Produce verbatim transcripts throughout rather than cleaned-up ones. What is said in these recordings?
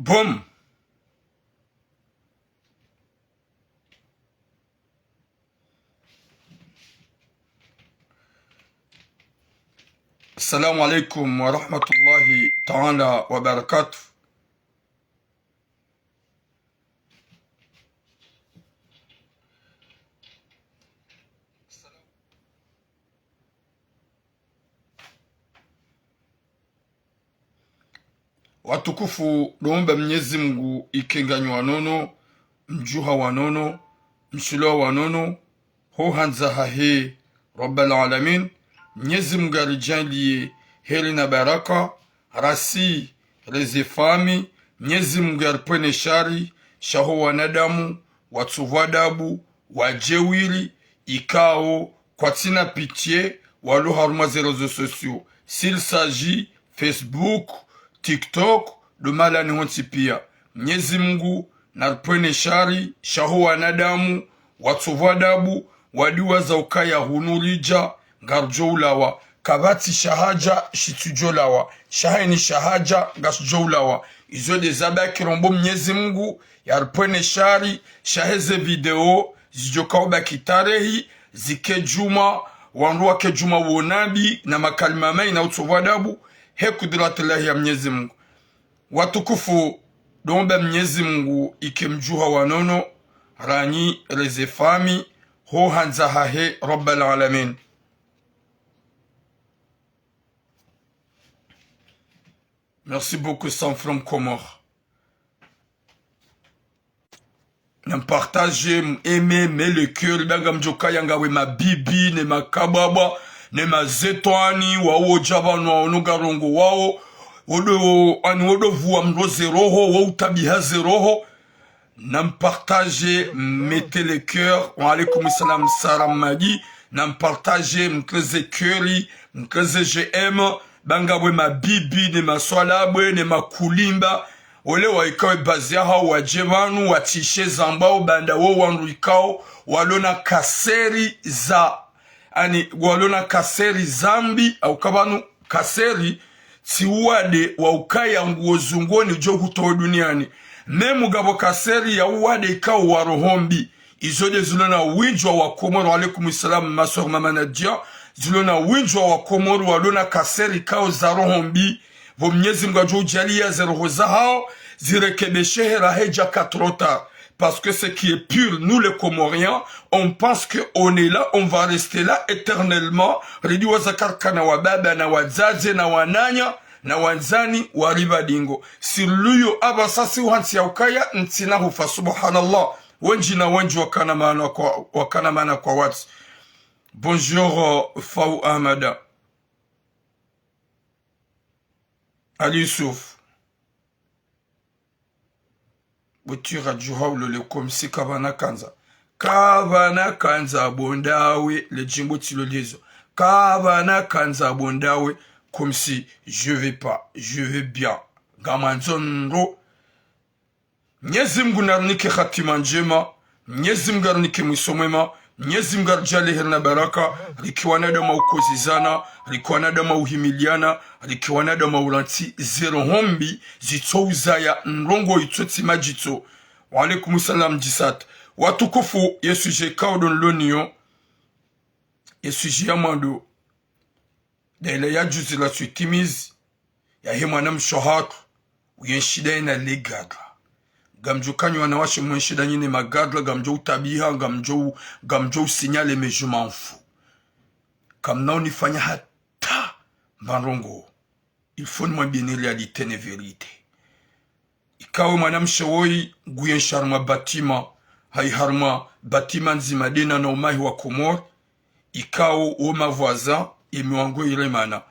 Boom. Assalamu alaikum wa rahmatullahi ta'ala wa barakatuh. Watukufu, ndo omba Mnyezi Mungu ike nganyi wa nono, mdjuha wa nono, mshilo wa nono, ho handza hahe Rabbal Alamin. Mnyezi Mungu yaridjaanliye heri na baraka, rasi, reze fami, Mnyezi Mungu yaripvwene shari, sha ho wanadamu, watsovu adabu, wadjewiri, ikao, kwatsina pitié, walo harumwa ze réseaux sociaux. S'il s'agit Facebook, TikTok, ndo mahala ni hontsi pia. Mnyezi Mungu, naripvwene shari, sha ho wanadamu, watsovu adabu, wadiwaza ukaya hunu ridja, ngaridjo ulawa. Kapvatsi shahadja, shitsudjo lawa. Sha hayini shahadja, ngasudjo ulawa. Izo nde zabaki rombo Mnyezi Mungu, yaripvwene shari, sha heze video, zidjo kao baki tarehi, zike djuma, wandru wake djuma wo nabi, na makalima mayi na utsovu adabu, he kudratillahi ya Mnyezi Mungu. Watukufu, ndo omba Mnyezi Mungu ike mdjuha wa nono, ranyi, reze fami, ho handza hahe Rabbal Alamin. Merci beaucoup, Sam from Comores. Na mpartage, m aime, me le cœur, ba ngamdjo kaya ngawe mabibi, ne makababa, ne mazetwani, wawo dja pvanu wawo no ngarongowawo, wodo, ani wodo vuwa mndru ze roho, wo utabiha ze roho. Na mpartage, mettez le cœur. Wa alaikum salam, Saram Madi. Na mpartage, mkreze cœur, mkreze j'aime. Ba ngawe mabibi, ne maswalabwe, ne makulimba. Wole wa ikao ye bazi ya hawo wadje pvanu, watsishe zambwa, ubanda wo wandru ikao, walo na kaseri za, ani, walo na kaseri zambi, au ka pvanu kaseri, tsi uwade wa ukaya nguwo zungoni djo hutowe duniani. Memu ngapvo kaseri ya uwade ikao wa roho mbi. Izo nde zilo na windji wa Wakomori, wa alaikum salam, ma sœur Mama Nadia, zilo na windji wa Wakomori walo na kaseri ikao za roho mbi, pvo Mnyezi Mungu adjo udjaliya ze roho za hawo, zirekebeshehe raha idjaka trop tard. Parce que ce qui est pur, nous les Comoriens, on pense que on est là, on va rester là éternellement. Ridiwaza karikana wababa na wadzadze na wananya na wandzani wa ripva dingo. Si luyo apvasa si uhantsi ya ukaya ntsina hufa, subhanallah. Wendji na wendji wakana maana kwa, wakana maana kwa watsi. Bonjour, euh, Fau Ahmada. Ali Yusuf. Butira djuha ulole comme si kapvana kandza. Kapvana kandza bo ndawe, le djimbo tsi lo lezo. Kapvana kandza bo ndawe, comme si je vais pas, je vais bien. Ngamandzo ndro. Mnyezi Mungu narinike hatima ndjema, Mnyezi Mungu arinike mwiso mwema, Mnyezi Mungu aridjaanliye heri na baraka, rike wanadamu wa ukozizana, rike wanadamu wa uhimiliana, rike wanadamu wa urantsi ze roho mbi, zitso uzaya ndrongo itso tsi madjitso. Wa alaikum salam, Jisat. Watukufu, ye sujet ikao ndo nilo nayo, ye sujet ya mwando, nde ile ya juzi la tsutimizi, yahe mwanamshe hatru, uyenshi ndaye na le gadra. Ngamdjo kanya wanawashe mwenshi ndanyi ne magadra, ngamdjo utabiha, ngamdjo, ngamdjo usignale, mais je m'en fous. Kamna unifanya hata mba ndrongo. Il faut nimwambiye ne réalité, ne vérité. Ikao mwanamshe woyi nguyenshi harumwa bâtiment, hayi harumwa bâtiment ndzima ndena na umahi wa Komori, ikao wo ma voisins, ye miwango iremana.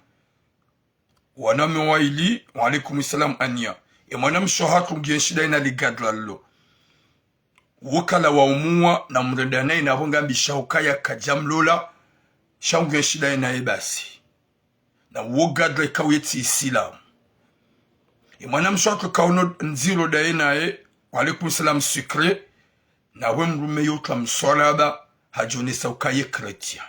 Wanaume wayili, wa alaikum salam, Ania. Ye mwanamshe hatru nguyenshi ndaye na le gadra lilo. Wokala wa umuwa na mrenda naye na pvo ngambisha ukaya kadja mlola, sha nguyenshi ndaye naye basi. Na wo gadra ikao ye tsi Isilamu. Ye mwanamshe hatru ikao no ndziro ndaye naye, wa alaikum salam, Sucre, na we mrume yo twa mswalaba, hadjonesa ukaya ye chrétien.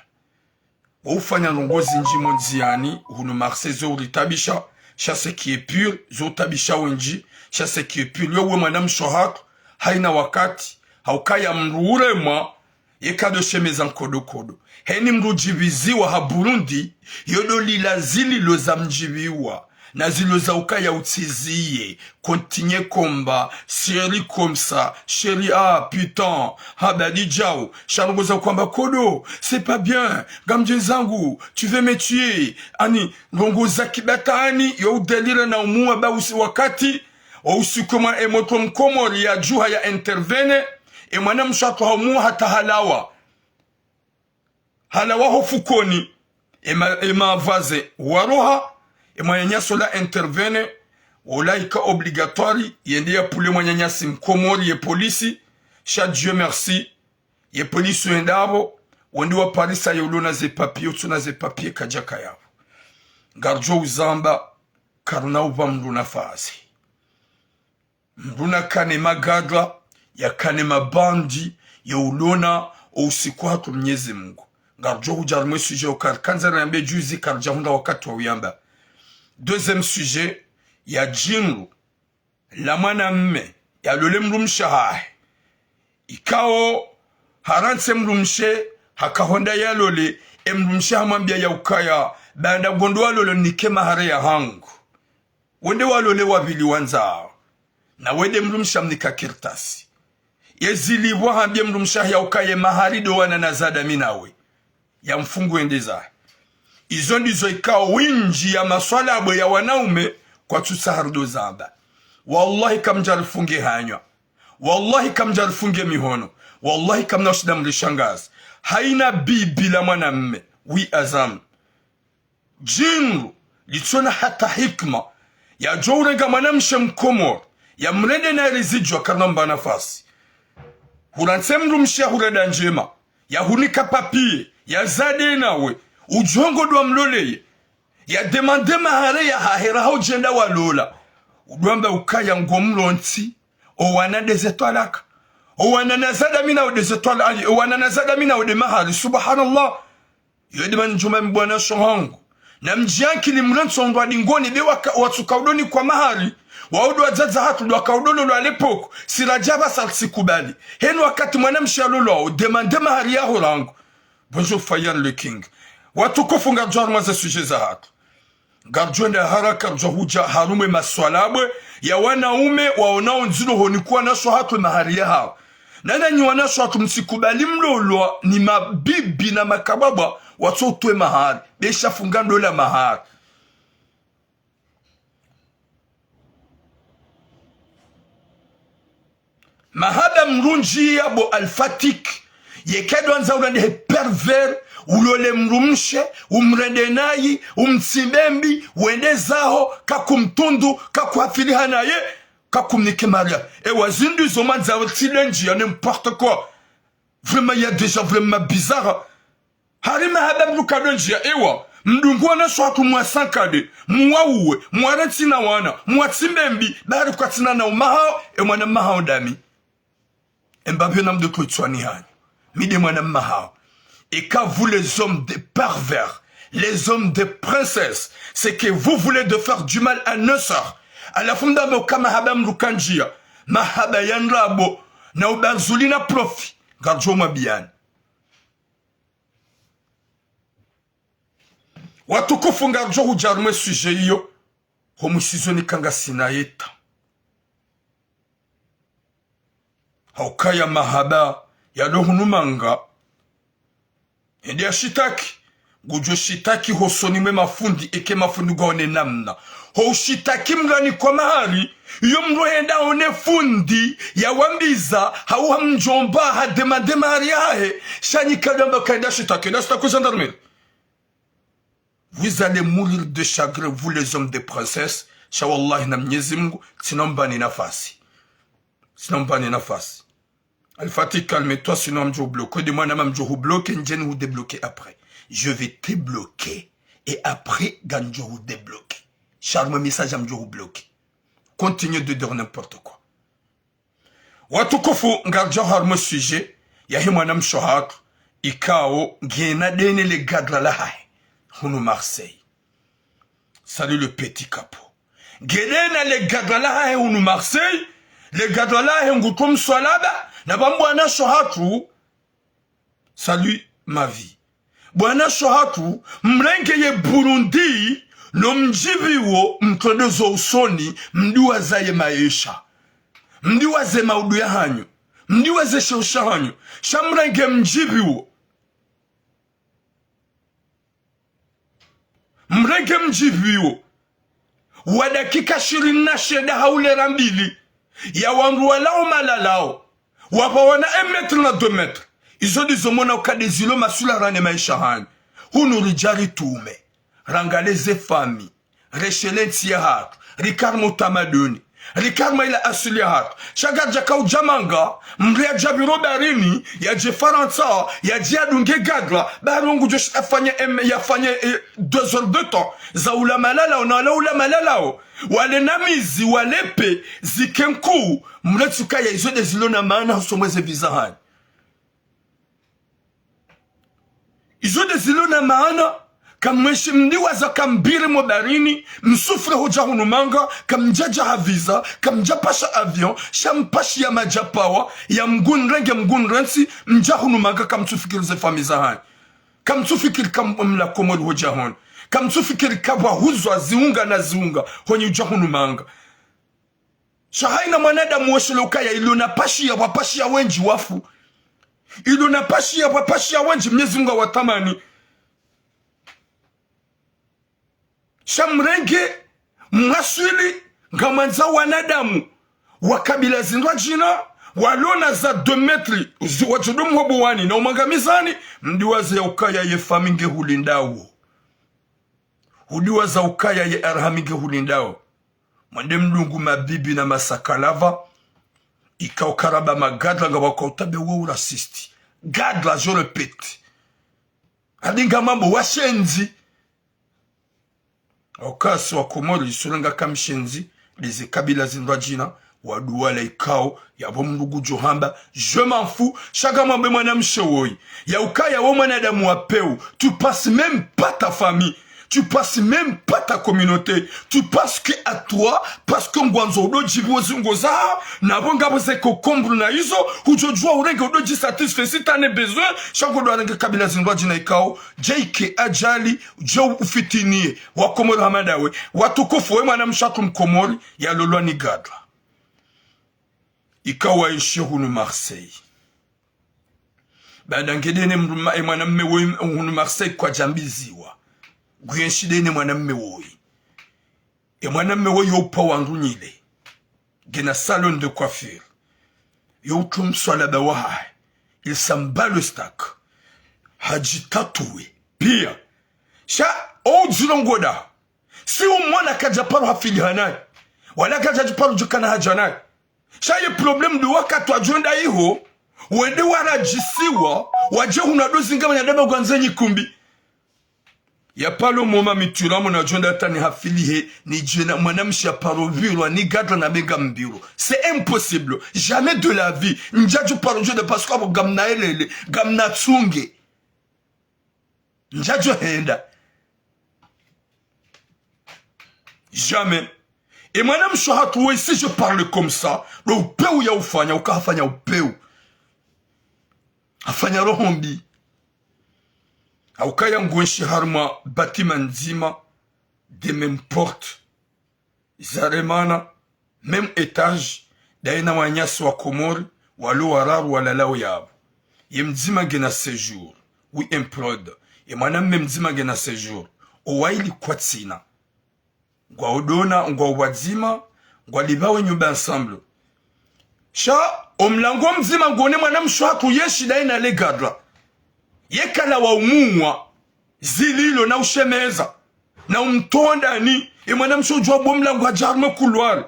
Wo ufanya ndrongo zindji mo ndziyani, hunu Marseille zo uritabisha, Sha ce qui est pur, zo utabisha wendji, sha ce qui est pur. Yo we mwanamshe hatru, haina wakati, haukaya mdru uremwa, yeka ndo shemeza nkodokodo. Heni mdru djipviziwa ha Burundi, yo ndo lila zililo za mdjipviwa, na zilo za ukaya utsiziye, continuer comme ça, chérie comme ça, chérie, ah, putain, habari djau, sha ndrongo za kwamba kodo, c'est pas bien, ngamdje zangu, tu veux me tuer, ani, ndrongo za kibatani, yo udélire na umuwa ba usi wakati, o usiku mwa e motro mkomori yadjuha ya intervenir, e mwanamshe hatru haumuwa hata halawa. Halawa ho fukoni, e ma, e mavazi waroha, e mwananyasi ola intervenir, ola ika obligatoire, yende yapvule mwananyasi mkomori ye polisi, sha Dieu merci, ye polisi wenda apvo, wende waparisa ye ulona ze papiers, utsuna ze papiers kadjakaya apvo. Ngaridjo uzamba, karina upva mdru nafasi. Mdru nakane magadra, yakane mabandi, ye ulona, o usiku hatru Mnyezi Mungu. Ngaridjo hudja harumwa e sujet yo kari, kandza nayambe juzi karidja hundra wakati wa uyamba. Deuxième sujet, ya djindru la mwanamme, yalole mdrumshe hahe. Ikao, harantsi mdrumshe, hakahwenda yalole, e mdrumshe hamwambia ya ukaya, baanda ngondo walolo nike mahari yahangu. Wende walole wapvili wandzao. Na wende mdrumshe hamnika kartasi. Ye zilipvwa hambie mdrumshe hahe ya ukaya ye mahari ndo wana nazada mi nawe. Ya mfungu wende zahe. Izo ndizo ikao windji ya maswalabwe ya wanaume kwatsutsaha ridjo zamba. Wallahi kamdjarifunge hanywa. Wallahi kamdjarifunge mihono. Wallahi kamna ushinda mrishangazi. Haina bibi la mwanamme. Oui, Azam. Djindru, litsona hata hikima, yadjo urenga mwanamshe mkomori, yamrende na rizidjwa karina mba nafasi. Hurantsi mdrumshe yahurenda ndjema, yahunika papiers, yazade nawe, udjongo ndo wamloleye, yademande mahari yahahe raha udjenda walola. Udwamba ukaya ngomrontsi, o wana ndeze twalaka. O wana nazada mi nawe ndeze twala, ayi, o wana nazada mi nawe nde mahari, subhanallah. Yo nde mana ndjomba mi bwana sho hangu. Na mdjiankili mrantsi ondrwa dingoni be waka, watsuka udonikwa mahari. Wao ndo wadzadze hatru ndo waka udololwa à l'époque. Si radja pvasa ritsikubali. Heni wakati mwanamshe yalolwa, udemande mahari yaho rangu. Bonjour Fayard le King. Watukufu ngaridjo harumwa ze sujet za hatru. Ngaridjo enda haraka ridjo hudja harumwa e maswalabwe ya wanaume waonao ndziro honikwa wanashe hatru e mahari yahao. Na nanyi wanashe hatru mtsikubali mlolwa ni mabibi na makababa watso utwe mahari. Be sha funga ndola mahari. Mahaba mrundji ya bo Alfatik, yeka ndo wandza ulandehe pervers, ulole mdrumshe, umrende nayi, umtsimbe mbi, wende zaho, kakumtundu, kakuhafiliha naye, kakumnike mahari. Ewa zindru zo mwandza wetsi le ndjiya, n'importe quoi. Vraiment, il y a des gens vraiment bizarres. Hari mahaba mdru kado ndjiya, ewa, mdungu wanashe hatru mwasankade, mwauwe, mwarantsi na wana, mwatsimbe mbi, bahari kwatsina na umahao, e mwana mahao ndami. E mbapvi yo namdru kwitswani hanyu. Mi nde mwana mahao. Et quand vous les hommes des pervers, les hommes des princesses, c'est que vous voulez de faire du mal à nos sœurs. Halafu mdambe uka mahaba mdru kandjiya, mahaba ya ndrabo, na ubanzuli na profit, ngaridjo mwambiyani. Watukufu ngaridjo hudja harumwa e sujet iyo, ho mwishizo nika ngasina yeta. Haukaya mahaba, yalo hunu manga. Hende yashitaki, ngudjo shitaki hosoni mwe mafundi, eka mafundi ngwaone namna. Ho ushitaki mranikwa mahari, iyo mdru henda hone fundi, yawambiza, hauha mdjomba, hademande mahari yahahe, sha nyi kadamba kaenda shitaki, enda shitaki ho gendarmerie. Vous allez mourir de chagrin, vous les hommes des princesses. Sha wallahi na Mnyezi Mungu, tsinombani nafasi. Tsinombani nafasi. Alfati, calme-toi, sinon ngamdjo hubloquer. De mwana ngamdjo hubloquer, ndjeni hudébloquer après. Je vais te bloquer. Et après, ngamdjo hudébloquer. Sha harumwa message ngamdjo hubloquer. Continue de dire n'importe quoi. Watukufu, ngaridjo harumwa e sujet yahe mwanamshe hatru, ikao ngena dene le gadra lahahe hunu Marseille. Salut le petit capot. Ngena le gadra lahahe hunu Marseille, le gadra lahahe ngutro mswalaba, na pvanu bwana sho hatru. Salut ma vie. Bwana sho hatru, mrenge ye Burundi, no mdjipviwo mtrende zo usoni, mdiwaza ye maesha. Mdiwaze maudu yahanyu. Mdiwaze sheo shahanyu. Sha mrenge mdjipviwo. Mrenge mdjipviwo. Wa dakika shirini na shenda hau lera mbili. Ya wandru walao malalao. Wapvawana un mètre na deux mètres. Izo ndizo mona uka ndezilo masuala rane maesha hanyu. Hunu ridja ritume. Rangalie ze famille. Reshele ntsi yahatru, rikari mwa utamaduni, rikari mwa ila asili yahatru. Sha karidjaka udja manga, mdru yadja pviro baharini, yadje Farantsa, yadje yadunge gadra, bahari ngudjo shi-, afanye em-, yafanye, eh, deux heures de temps, za ula malalao, na wala ula malalao, wale na mizi, wale pe, zike nkuu, mletsukaya izo ndezilo na maana husoni mwa ze visa hanyu. Izo ndezilo na maana, kamweshi mdiwaza kambire mo baharini, msufre hudja hunu manga, kamdjadja ha visa, kamdjapasha avion, sha mpashiya madja pawa, ya mgunrenge mgunrentsi, mdja hunu manga, kamtsufikiri ze famille zahanyu. Kamtsufikiri kam-, mla Komori hudja hunu. Kamtsufikiri kapvwa huzwa ziunga na ziunga, honyi udja hunu manga. Sha haina mwanadamu weshele ukaya ilo na pashiya, wapashiya wendji wafu. Ilo na pashiya, wapashiya wendji Mnyezi Mungu awatamani. Sha mrenge, mwaswili, ngamwandzo wanadamu wa kabila zindrwadjina, walona za deux mètres, zi-, wadjodo mhobo wani, na umangamizani, mdiwaze ya ukaya ye famille nge hulindao. Udiwaza ukaya ye arhami nge hulindao. Mwende mdungu mabibi na masakalava. Ika ukaraba magadra nga waka utabe wo uraciste. Gadra, je répète. Hadi nga mambo washenzi. Okasi wa Komori, isulenga kamshenzi, leze kabila zindrwadjina, waduwala ikao, yapvo mdru ngudjo hamba, je m'en fous, sha ngamwambe mwanamshe woyi. Ya ukaya wo mwanadamu wa peu, tu penses même pas ta famille, tu penses même pas ta communauté, tu penses que à toi, parce que ngwandzo udo djipviwa zingo za, na pvo ngapvo ze concombre na izo, hudjo djuwa urenge udo dji satisfait si t'en as besoin, sha ngodjo renge kabila zindrwadjina ikao, dje ike adjali, dje ufitiniye, wa Komori hama ndawe, watukufu we mwanamshe hatru mkomori, yalolwa ni gadra. Ika waenshi hunu Marseille. Baada ngedene mruma, e mwanamme woyi hunu Marseille kwadjambiziwa. Nguenshi dene mwanamme woyi. E mwanamme woyi yo upva wandru nyile. Ngena salon de coiffure. Yo utru mswalaba wahahe. Il s'en bat le steak. Hadji tatoué. Pia. Sha, o udjilo ngoda. Si umwana kadja paro hafiliha naye. Wala kadja djiparo djukana hadja naye. Sha ye problème de wakati wadjonda iho, wende waradjisiwa, wadje hunu ado zinga manyadaba gwanze nyikumbi. Ya paro moma mitura mona djonda tani hafilihe, ni djena mwanamshe ya paro pvirwa, ni gadra na benga mbiro. C'est impossible. Jamais de la vie. Ndjadjo paro djonda parce que apvo ngamna elele, ngamna tsunge. Ndjadjo henda. Jamais. E mwanamshe hatru we, si je parle comme ça, ndo upeu ya ufanya, uka hafanya upeu. Hafanya roho mbi. Haukaya nguenshi harumwa bâtiment ndzima, de même porte. Zaremana, même étage, daye na wananyasi wa Komori, walo wararu walalao yapvo. Ye mdzima ngena séjour, oui, un prod. Ye mwanamme mdzima ngena séjour. Owaili kwatsina. Ngwa udona, ngwa wadzima, ngwa lipvawe nyumba ensemble. Sha, omlango mdzima ngone mwanamshe hatru yenshi daye na le gadra. Yekala wa umuwa, zililo na ushemeza, na umtondani, e mwanamshe udjuwa bo mlango hadja harumwa couloir,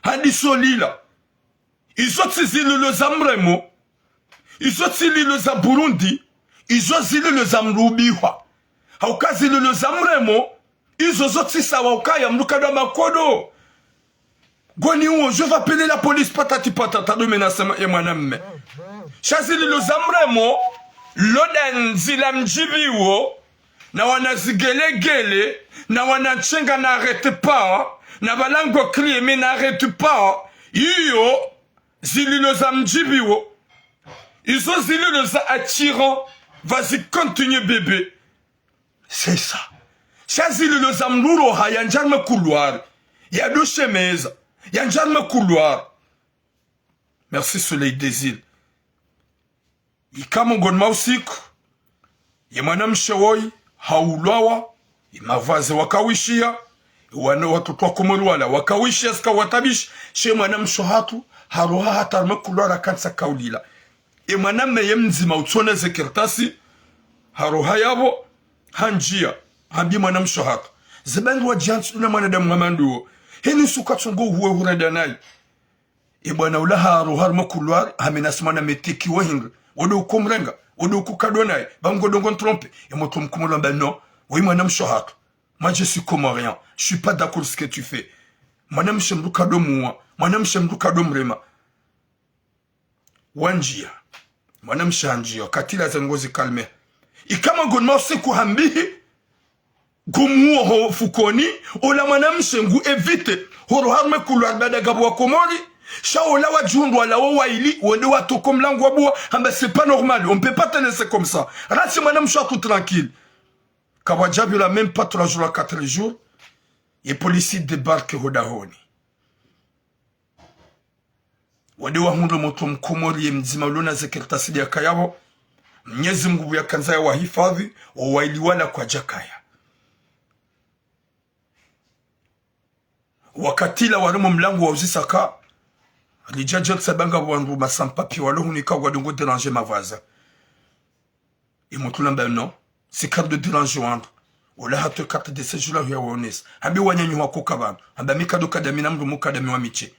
hadi solila. Izo tsi zililo za mremo, izo tsi zililo za Burundi, izo zililo za mrubihwa. Hauka zililo za mremo, izo zo tsi sawa ukaya mdru kadwa makodo. Ngoni uwo, je vais appeler la police, patati patata, ndo mena sema ye mwanamme. Sha zililo za mremo, loda ndzila mdjipviwo, na wana zigelegele, na wana ntsenga n'arrête pas, na pvala ngo crier mais n'arrête pas. Iyo, zililo za mdjibu wo. Izo zililo za attirant, vas-y, continue bébé. C'est ça. Sha zililo za mdru uroha yandjia harumwa couloir, yado shemeza, yandjia harumwa couloir. Merci Soleil des Îles. Ika mongoni mwa usiku, ye mwanamshe woyi haulwawa, ye mavazi wakawishiya, ye wana watoto wa Komori wala wakawishiya zikawataabisha, she mwanamshe hatru haroha hata harumwa couloir hakantsi kaulila. Ye mwanamme ye mdzima utsona ze kartasi, haroha yapvo, handjia, hambi mwanamshe hatru: Ze bangwe wadjiantsi una mwanadamu hama ndo wo. Heni suka tsongo uhuwe hurenda nayi. Ye bwana ula haroha harumwa couloir, hamenasi mwanamme teki wa hindri. Wode uko mrenga, wode uko kado naye, ba ngo dongo ntrompe. Ye mdru mkomori hamba: Non, woyi mwanamshe hatru. Moi, je suis comorien. Je suis pas d'accord ce que tu fais. Mwanamshe mdru kado muwa, mwanamshe mdru kado mrema. Wandjia. Mwanamshe handjia, wakati ula ze ndrongoo zi calmer. Ika mongoni mwa usiku hambihi, ngumuwo ho fukoni, ola mwanamshe ngu éviter horoha harumwa couloir baada ngapvo wa Komori, sha ola wadjihundru wala wo wayili, wende watoko mlango wabuwa, hamba: C'est pas normal, on peut pas te laisser comme ça. Ratsi mwanamshe hatru tranquille. Kapvwadja pvira même pas trois jours à quatre jours, ye polisi débarque ho dahoni. Wade wahundre mdru mkomori ye mdzima ulona ze kartasi de yakaya pvo. Mnyezi Mungu pvo yakandza yawahifadhi, wo wayili wala kwadjakaya. Wakati ula warema mlango wauzisa ka, ridjadja ritsaha ba ngapvo wandru ma sans-papiers walo hunu ika ngwado ngo déranger mavazi. Ye mdru ula hamba: Non, tsi kado déranger wandru. Ola hatowa carte de séjour yahe huyawaonesa. Hambi: Wananyi wako ka pvanu? Hamba: Mi kado kada mi na mdru, mi kado mi wa mdji.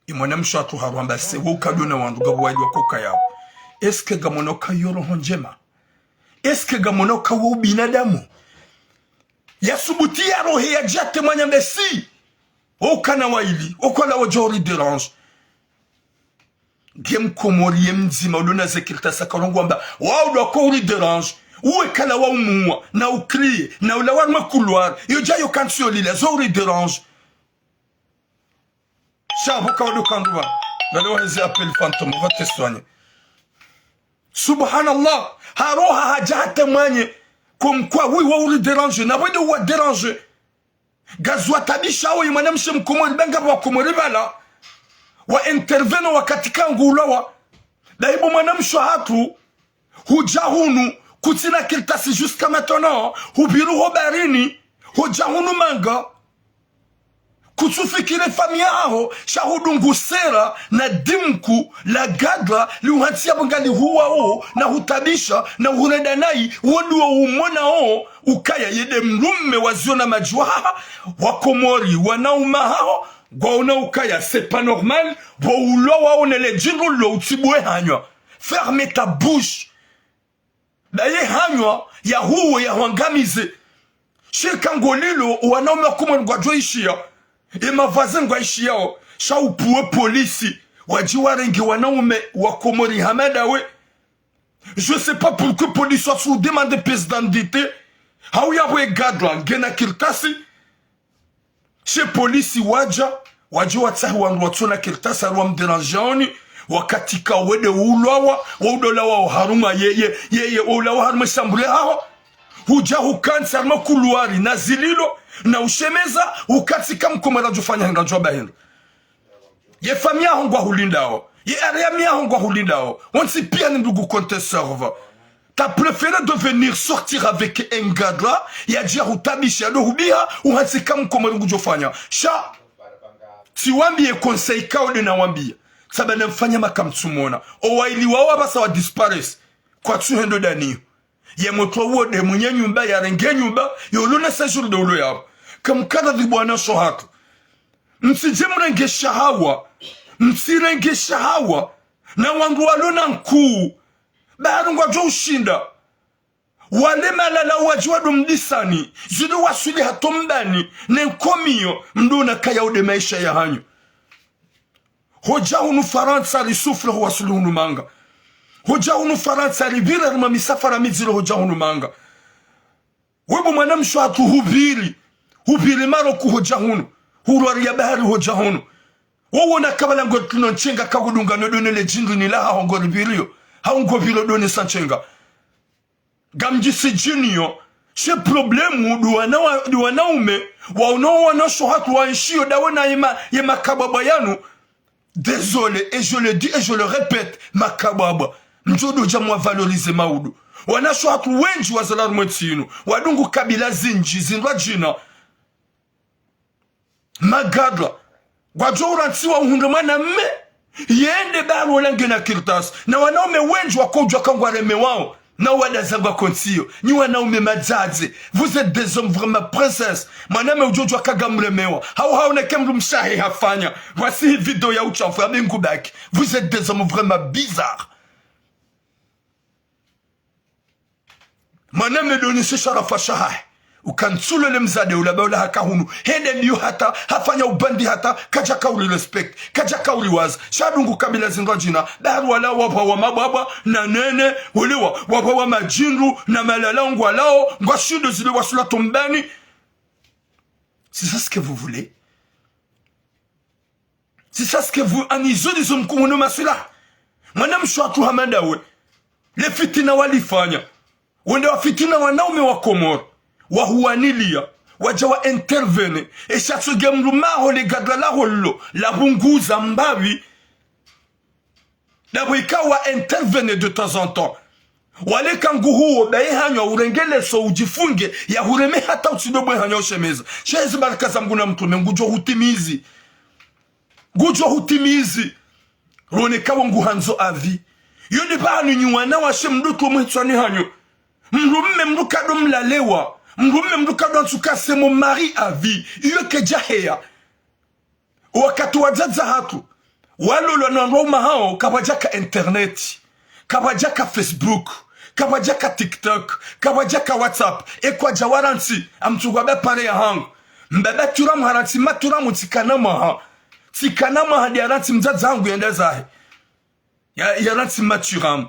Ye mwanamshe hatru haroha hamba: Se wo kado na wandru ngapvo wayili wako kaya pvo. Est-ce que ngamwona uka iyo roho ndjema? Est-ce que ngamwona uka wo ubinadamu? Yasubuti yarohe yadje yatemwanye hamba: Si, wo ukana wayili, wo kwala wadja uri déranger. Nge mkomori ye mdzima ulona ze kartasi haka urongoa hamba: Wawo ndo wako uri déranger. Uwe kala wa umuwa, na u crier, na ulawa harumwa couloir, yo dja yo kantsi yo lila, zo uri déranger. Sha pvo ka wado kandru pvanu, ngale waheze appel fantôme, va te soigner. Subhanallah, haroha hadja hatemwanye, comme quoi, oui, wawo uri déranger, na wende uwa déranger. Ngazwataabisha wo ye mwanamshe mkomori, ba ngapvo wa Komori pvala wa intervenir wakati ka ngu ulawa. Dayibu mwanamshe hatru, hudja hunu, kutsina kartasi jusqu'à maintenant, hupviri ho baharini, hudja hunu manga. Kutsufikiri famiyi yaho, sha hudungu sera na dimku la gadra, liuhantsi yapvo ngalihuwawo, na hutaabisha, na hurenda nayi, wo ndo wo umwonao ukaya yede mdrume waziona madji wahaha, wa Komori, wanaume haho, ngwaona ukaya, c'est pas normal, pvo ulwawa wone le djindru lo utsibuwe hanywa. Ferme ta bouche. Daye hanywa, yahuwe, yahwangamize. Shirika ngo lilo, wanaume wa Komori ngwadjo ishiya. Ye mavazi ngwaishiyao. Sha upvuwe polisi. Wadji warenge wanaume wa Komori hama dawe. Je sais pas pourquoi police wa su demander pièce d'identité. Hau yapvo ye gadra ngena kartasi. She polisi wadja, wadja watsahi wandru watsona kartasi harumwa mdérangeaoni, wakati ka wende ulwawa, wo udo lawa harumwa ye, ye, ye, ye, ulawa harumwa shambure haho. Hudja hukantsi harumwa couloir na zililo, na ushemeza, hukantsi ka mkomori adjofanya hindri, adjoba hindri. Ye famiyi yaho ngwahulindao. Ye area yaho ngwahulindao. Wontsi piya ni ndugu compte serve. T'as préféré de venir sortir avec un gadra, yadje yahutaabisha, yado hubiha, uhantsi ka mkomori ngudjofanya. Sha, tsiwambiye conseil ka wode nawambiya. Tsaba namfanya makamtsumona. Owaili wawo apvasa wa disparaître. Kwatsuhendo daniyo. Ye motro wode mwenye nyumba yarenge nyumba, yolona séjour de ulo yapvo. Kamkaradhi bwana sho hatru. Mtsidje mrenge shahawa. Mtsirenge shahawa. Na wandru walona nkuu. Baharu ngwadjo ushinda. Wale malala wadji wado mdisani. Zido waswili hata mbani. Ne nkomiyo. Mdru nakaya ude maesha yahanyu. Hodja hunu Farantsa risouffre ho waswili hunu manga. Hodja hunu Farantsa ripvira harumwa misafara midziro hodja hunu manga. Wewe mwanamshe hatru hupviri, hupviri Maroku hodja hunu, hurwari ya bahari hodja hunu. Wowo na kabala ngo tuno ntsenga kahudunga no done le djindru ni laha hongo ripviriyo, ha hongo pviro done sa ntsenga. Ngamdjisi djiniyo, she problème ndo wana wa, ndo wanaume, wa uno wanashe hatru wa nshiyo, ndawo na yema, yema kabwabwa yanu. Désolé, et je le dis et je le répète, makabwabwa. Mdjo ndo dja mwa valoriser maudu. Wanashe hatru wendji wazalwa harumwa entsi yinu, wadungu kabila zindji, zindrwadjina. Magadra. Ngwadjo urantsiwa uhundre mwanamme, yende baro la ngena kartasi. Na wanaume wendji wakodjwa ka ngwaremewao. Na wadaza ngwako ntsiyo. Nyi wanaume madzadze. Vous êtes des hommes vraiment princesses. Mwanamme udjo djuwa ka ngamremewa. Hau haoneke mdru mshahe hafanya. Voici hii video ya utshafu ya bingu baki. Vous êtes des hommes vraiment bizarres. Mwanamme ndo nise sharafa shahahe. Ukantsulole mdzadze ula ba ula haka hunu. Hende ndiyo hata, hafanya ubandi hata, kadjaka uri respect, kadjaka uri waza. Sha dungu kabila zindrwadjina, baro wala wapvawa mabwabwa, na nene, welewa, wapvawa madjindru, na malala ngwalao, ngwashindo zile wasula tombani. C'est ça ce que vous voulez ? C'est ça ce que vous, ani zo ndizo mkumono maswila. Mwanamshe hatru hama ndawe. Le fitina walifanya. Wende wafitina wanaume wa Komoro. Wahuwaniliya. Wadja wa intervenir. Esha tsoge mdru maho le gadra laho lilo. Lapvunguza mbapvi. Ndapvo ika wa intervenir de temps en temps. Waleka nguhuwo, baye hanywa, urenge leso, udjifunge, ya hureme hata utsindo bwe hanywa ushemeza. Sha ezi baraka za Mngu na mtrume, ngudjo hutimizi. Ngudjo hutimizi. Rone kawo nguhandzo avi. Yo nde pvanu nyi wanawashe mdru tu mwitswani hanyu. Mdrumme mdru kado mlalewa. Mdrumme mdru kado antsuka c'est mon mari à vie. Iyo kedja heya. Wakati wadzadze hatru, walolwa na wandru waume hawo, kapvadjaka internet, kapvadjaka Facebook, kapvadjaka TikTok, kapvadjaka WhatsApp, e kwadja warantsi, amtsungwa ba pare ya hangu. Mbaba Turamu harantsi ma Turamu tsikana mwaha. Tsikana mwaha ndi yarantsi mdzadze hangu yende zahe. Ya, yarantsi ma Turamu.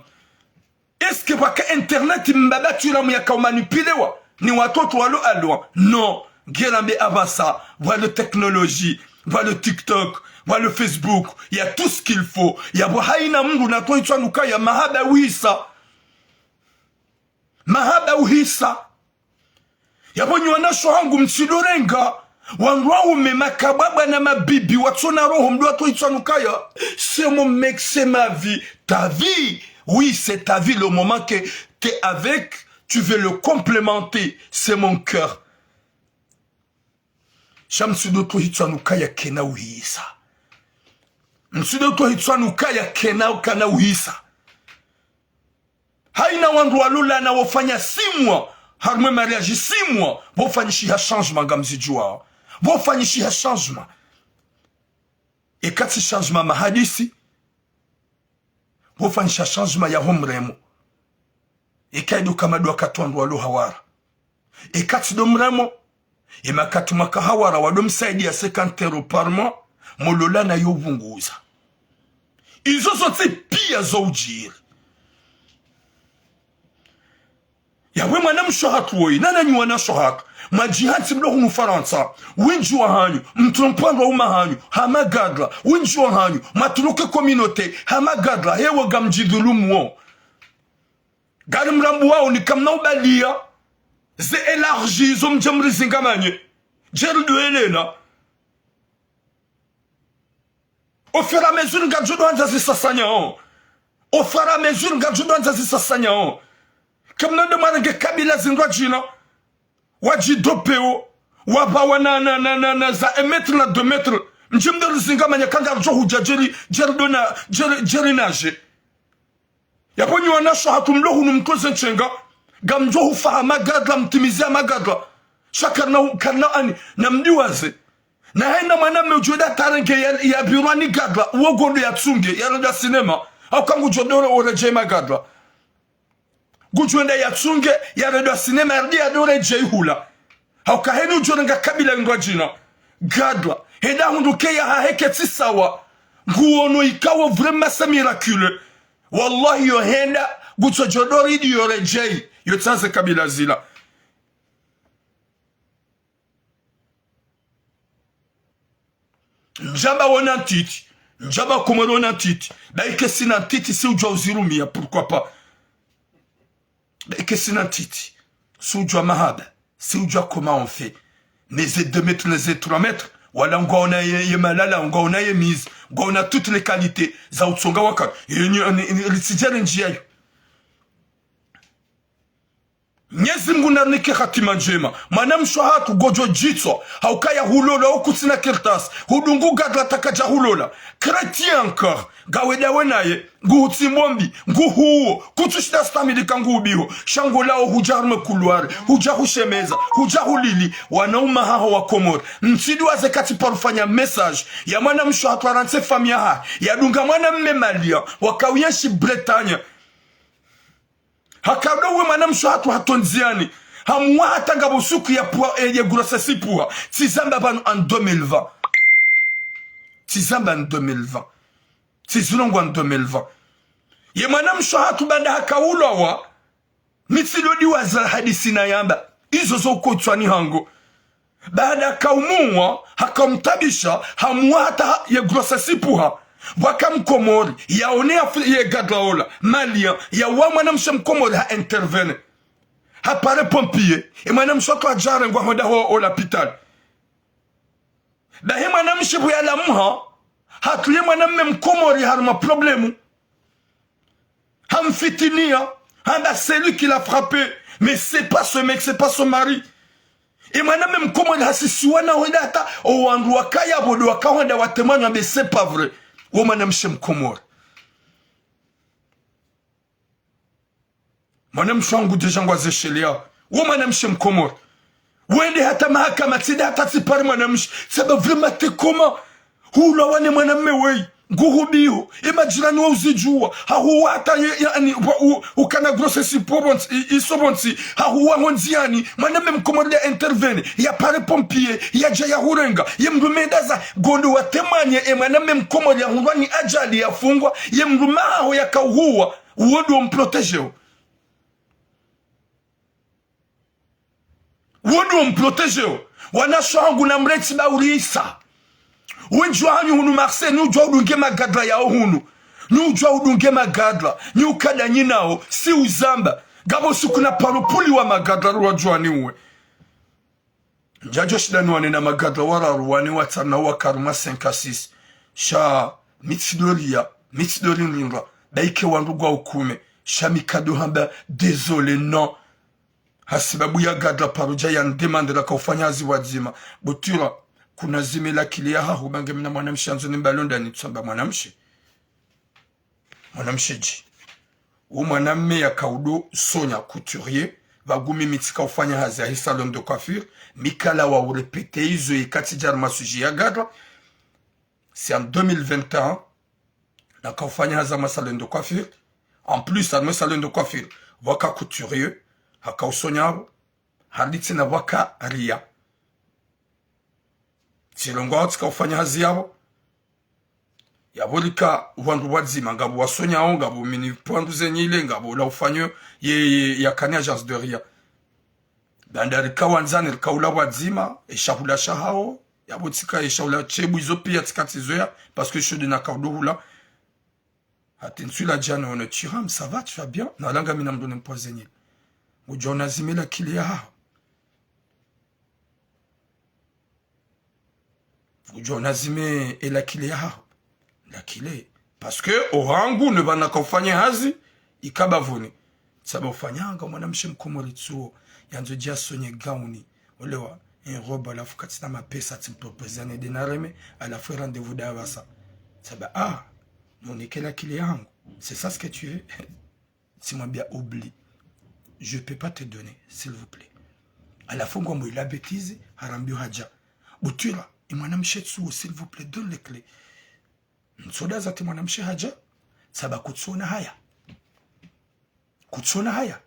Est-ce que pvwaka internet mbaba Turamu yaka umanipulewa ni watoto walo alwa ? Non. Ngerambe apvasa, pvwa le technologie, pvwa le TikTok, pvwa le Facebook, il y a tout ce qu'il faut. Yapvo haina mdru na twa itswanuka ya mahaba uhisa. Mahaba uhisa. Yapvo nyi wanashe hangu mtsidorenga, wandru waume makabwabwa na mabibi, watsona roho mdru atwa itswanuka ya, c'est mon mec, c'est ma vie. Ta vie, oui, c'est ta vie, le moment que t'es avec, tu veux le complémenter, c'est mon cœur. Sha mtsido twa itswanuka ya kena uhisa. Mtsido twa itswanuka ya kena, kana uhisa. Haina wandru walolana wofanya six mois, harumwa e mariage six mois, pvofanyishiha changement ngamzidjuwao. Pvofanyishiha changement. Eka tsi changement mahadisi, pvofanyishiha changement ya ho mremo. Eka ido kama ndo wakati wandru walo hawara. Eka tsi ndo mremo, e makati mwaka hawara wado msaidiya cinquante euros par mois, mololana yo pvunguza. Izo zontsi piya zo udjiri. Yapvo mwanamshe hatru woyi, na nanyi wanashe hatru, mwadjihantsi mlo hunu Farantsa, wendji wahanyu, mtrompe wandru waume hanyu, ha magadra, wendji wahanyu, mwaturuke communauté, ha magadra, hewo ngamdjidhulumu wo. Ngari mrambuwao ni kamna ubaliya, ze élargi zo mdje mrizingamanye. Djeri ndo elela. Au fur et à mesure ngadjo ndo handza zisasanyao. Au fur et à mesure ngadjo ndo handza zisasanyao. Kamna ndo mwarenge kabila zindrwadjina. Wadjidopeo. Wapvawa na, na, na, na, na za un mètre na deux mètres. Mdje mdo rizingamanya ka ngaridjo hudja djeri, djeri ndo na, djeri, djeri naje. Yapvo nyi wanashe hatru mlo hunu mtweze ntsenga, ngamdjo hufa ha magadra, mtimize ha magadra. Sha karina, karina ani, na mdiwaze. Na haina mwanamme udjo enda tarenge ya, ya birwani gadra, uwo ngondo yatsunge, yarendwa sinema. Hauka ngudjo dore oredjei magadra. Ngudjo enda yatsunge, yarendwa sinema, yarudi yadore djei hula. Hauka heni udjo renga kabila indrwadjina. Gadra, henda hundru ke ya hahe ketsi sawa. Nguono ikawo vraiment c'est miraculeux. Wallahi yo henda, ngutsodjo dori ndi yoredjei, yo tsaze kabila zila. Ndjamba wona ntiti. Ndjamba Komori wona ntiti. Baike sina ntiti, si udjua uzirumia, pourquoi pas? Baike sina ntiti, si udjua mahaba, si udjua comment on fait. Mais ze deux mètres, ne ze trois mètres, wala ngwaona ye, ye malala, ngwaona ye mizi, ngwaona toutes les qualités za utsonga wakati. Ye nyi, ni, ni, ritsidjere ndjia yo. Mnyezi Mngu narinike hatima ndjema. Mwanamshe hatru ngodjo djitswa, haukaya hulola ukutsina kartasi, hudungu gadra takadja hulola. Chrétien encore, ngawe dawe naye, nguhutsi mbombi, nguhuo, kutsushinda stamilika nguhubiho, sha ngolao hudja harumwa couloir, hudja hushemeza, hudja hulili, wanaume haho wa Komori. Mtsidjuwa ze kati parufanya message ya mwanamshe hatru harantsi famiyi yahahe, yadunga mwanamme Malien, wakauyenshi Bretagne. Hakado we mwanamshe hatru hatondziani, hamuwa hata ngapvo suku ya pua, eh, ye grossesse ipvuha. Tsizamba pvanu en deux mille vingt. Tsizamba en deux mille vingt. Tsizilongo en deux mille vingt. Ye mwanamshe hatru baanda hakaulwawa, mitsilodiwaza hadisi nayamba. Izo zo ukotswani hangu. Baanda hakaumuwa, hakamtabisha, hamuwa hata ha, ye grossesse ipvuha. Pvwaka Mkomori, yaone Afri, ye gadra ola, Malien, yauwa mwanamshe Mkomori ha intervenir. Hapare pompier, e mwanamshe hatru hadja harengwa hwenda ho, ho lapitali. Bahi mwanamshe pvo yalamuha, hatruye mwanamme Mkomori harumwa problème. Hamfitinia, hamba c'est lui qui l'a frappé. Mais c'est pas ce mec, c'est pas son mari. E mwanamme Mkomori hasisiwa na hwenda hata, o wandru wakaya pvo ndo wakahwenda watemanya, mais c'est pas vrai. Wo mwanamshe Mkomori. Mwanamshe wangu déjà ngwazeshelea. Wo mwanamshe Mkomori. Wende hata mahakama, tsende hata tsipare mwanamshe. Saba vraiment te comment? Hulwawa ne mwanamme weyi. Nguhubiho. E majirani wa uzidjuwa. Hahuwa hata ye, yaani, wa, u, ukana grossesse ipvo pvontsi, i, iso pvontsi. Hahuwa hondziani. Mwanamme Mkomori ya intervenir. Yapare pompier. Yadja yahurenga. Ye mdrume ndaza. Ngondo watemanye. E mwanamme Mkomori yahundrwa ni ajali yafungwa. Ye mdrume haho yakauhuwa. Uwo ndo mprotégeo. Uwo ndo mprotégeo. Wanashe wangu namretse baurisa. Wendji wahanyu hunu Marseille, ni udjua udunge magadra yao hunu. Ni udjua udunge magadra. Ni ukada nyinao, si uzamba. Ngapvo suku na parupuli wa magadra ruwa djuani uwe. Ndjadjo shinda niwane na magadra wararu wane watsanu na waka harumwa cinq à six. Sha, mitsidoriya, mitsidorindrindra. Baike wandru ngwa ukume. Sha mi kado hamba, désolé, non. Hasibabu ya gadra paro dja ya ndemandera kaufanya hazi pvwadzima. Butura, kuna zime la kile yahaho, bange mina mwanamshe andzo ni mbalonda ni tsamba mwanamshe. Mwanamshe dji. Wo mwanamme yakaudo sonya couturier, pvagu mi mi tsika ufanya hazi yahe salon de coiffure, mi kalawa urépéter izo yeka tsidja harumwa sujet ya gadra. C'est en deux mille vingt et un, naka ufanya hazi harumwa salon de coiffure. En plus, harumwa salon de coiffure, pvwaka couturier, haka usonya apvo, harudi tsena pvwaka riya. Tsilongo hao tsika ufanya hazi yapvo. Yapvo rika wandru pvwadzima, ngapvo wasonyao, ngapvo mini pvwandru zenyile, ngapvo la ufanyo ye, ye, yakani agence de riya. Baanda rika wandzani, rika ula pvwadzima, e shahula shahao, yapvo tsika e shahula shebu izo piya tsika tsizoya, parce que sho de naka udo hula. Hati ntswila djana ono Tiram, ça va, tu vas bien? Na langa mina mdru ne mpwa zenyile. Udjo nazime la kile yahaho. Udjo nazime e la kile yahaho. La kile. Parce que ohangu ne pvana ka ufanya hazi, ika bapvuni. Saba ufanyanga mwanamshe Mkomori tsuo, yandzo dja sonye gauni. Olewa, en robe, alafu katsina mapesa, tsi mproposer ne denareme, alafu rendez-vous da pvasa. Saba, ah, nonike la kile yahangu. C'est ça ce que tu veux? Tsimwambia oublie. Je peux pas te donner, s'il vous plaît. Alafu ngwambo ila bêtise, harambio hadja. Butura, e mwanamshe tsuo, s'il vous plaît, donne les clés. Ntsoda zati mwanamshe hadja, saba kutsona haya. Kutsona haya.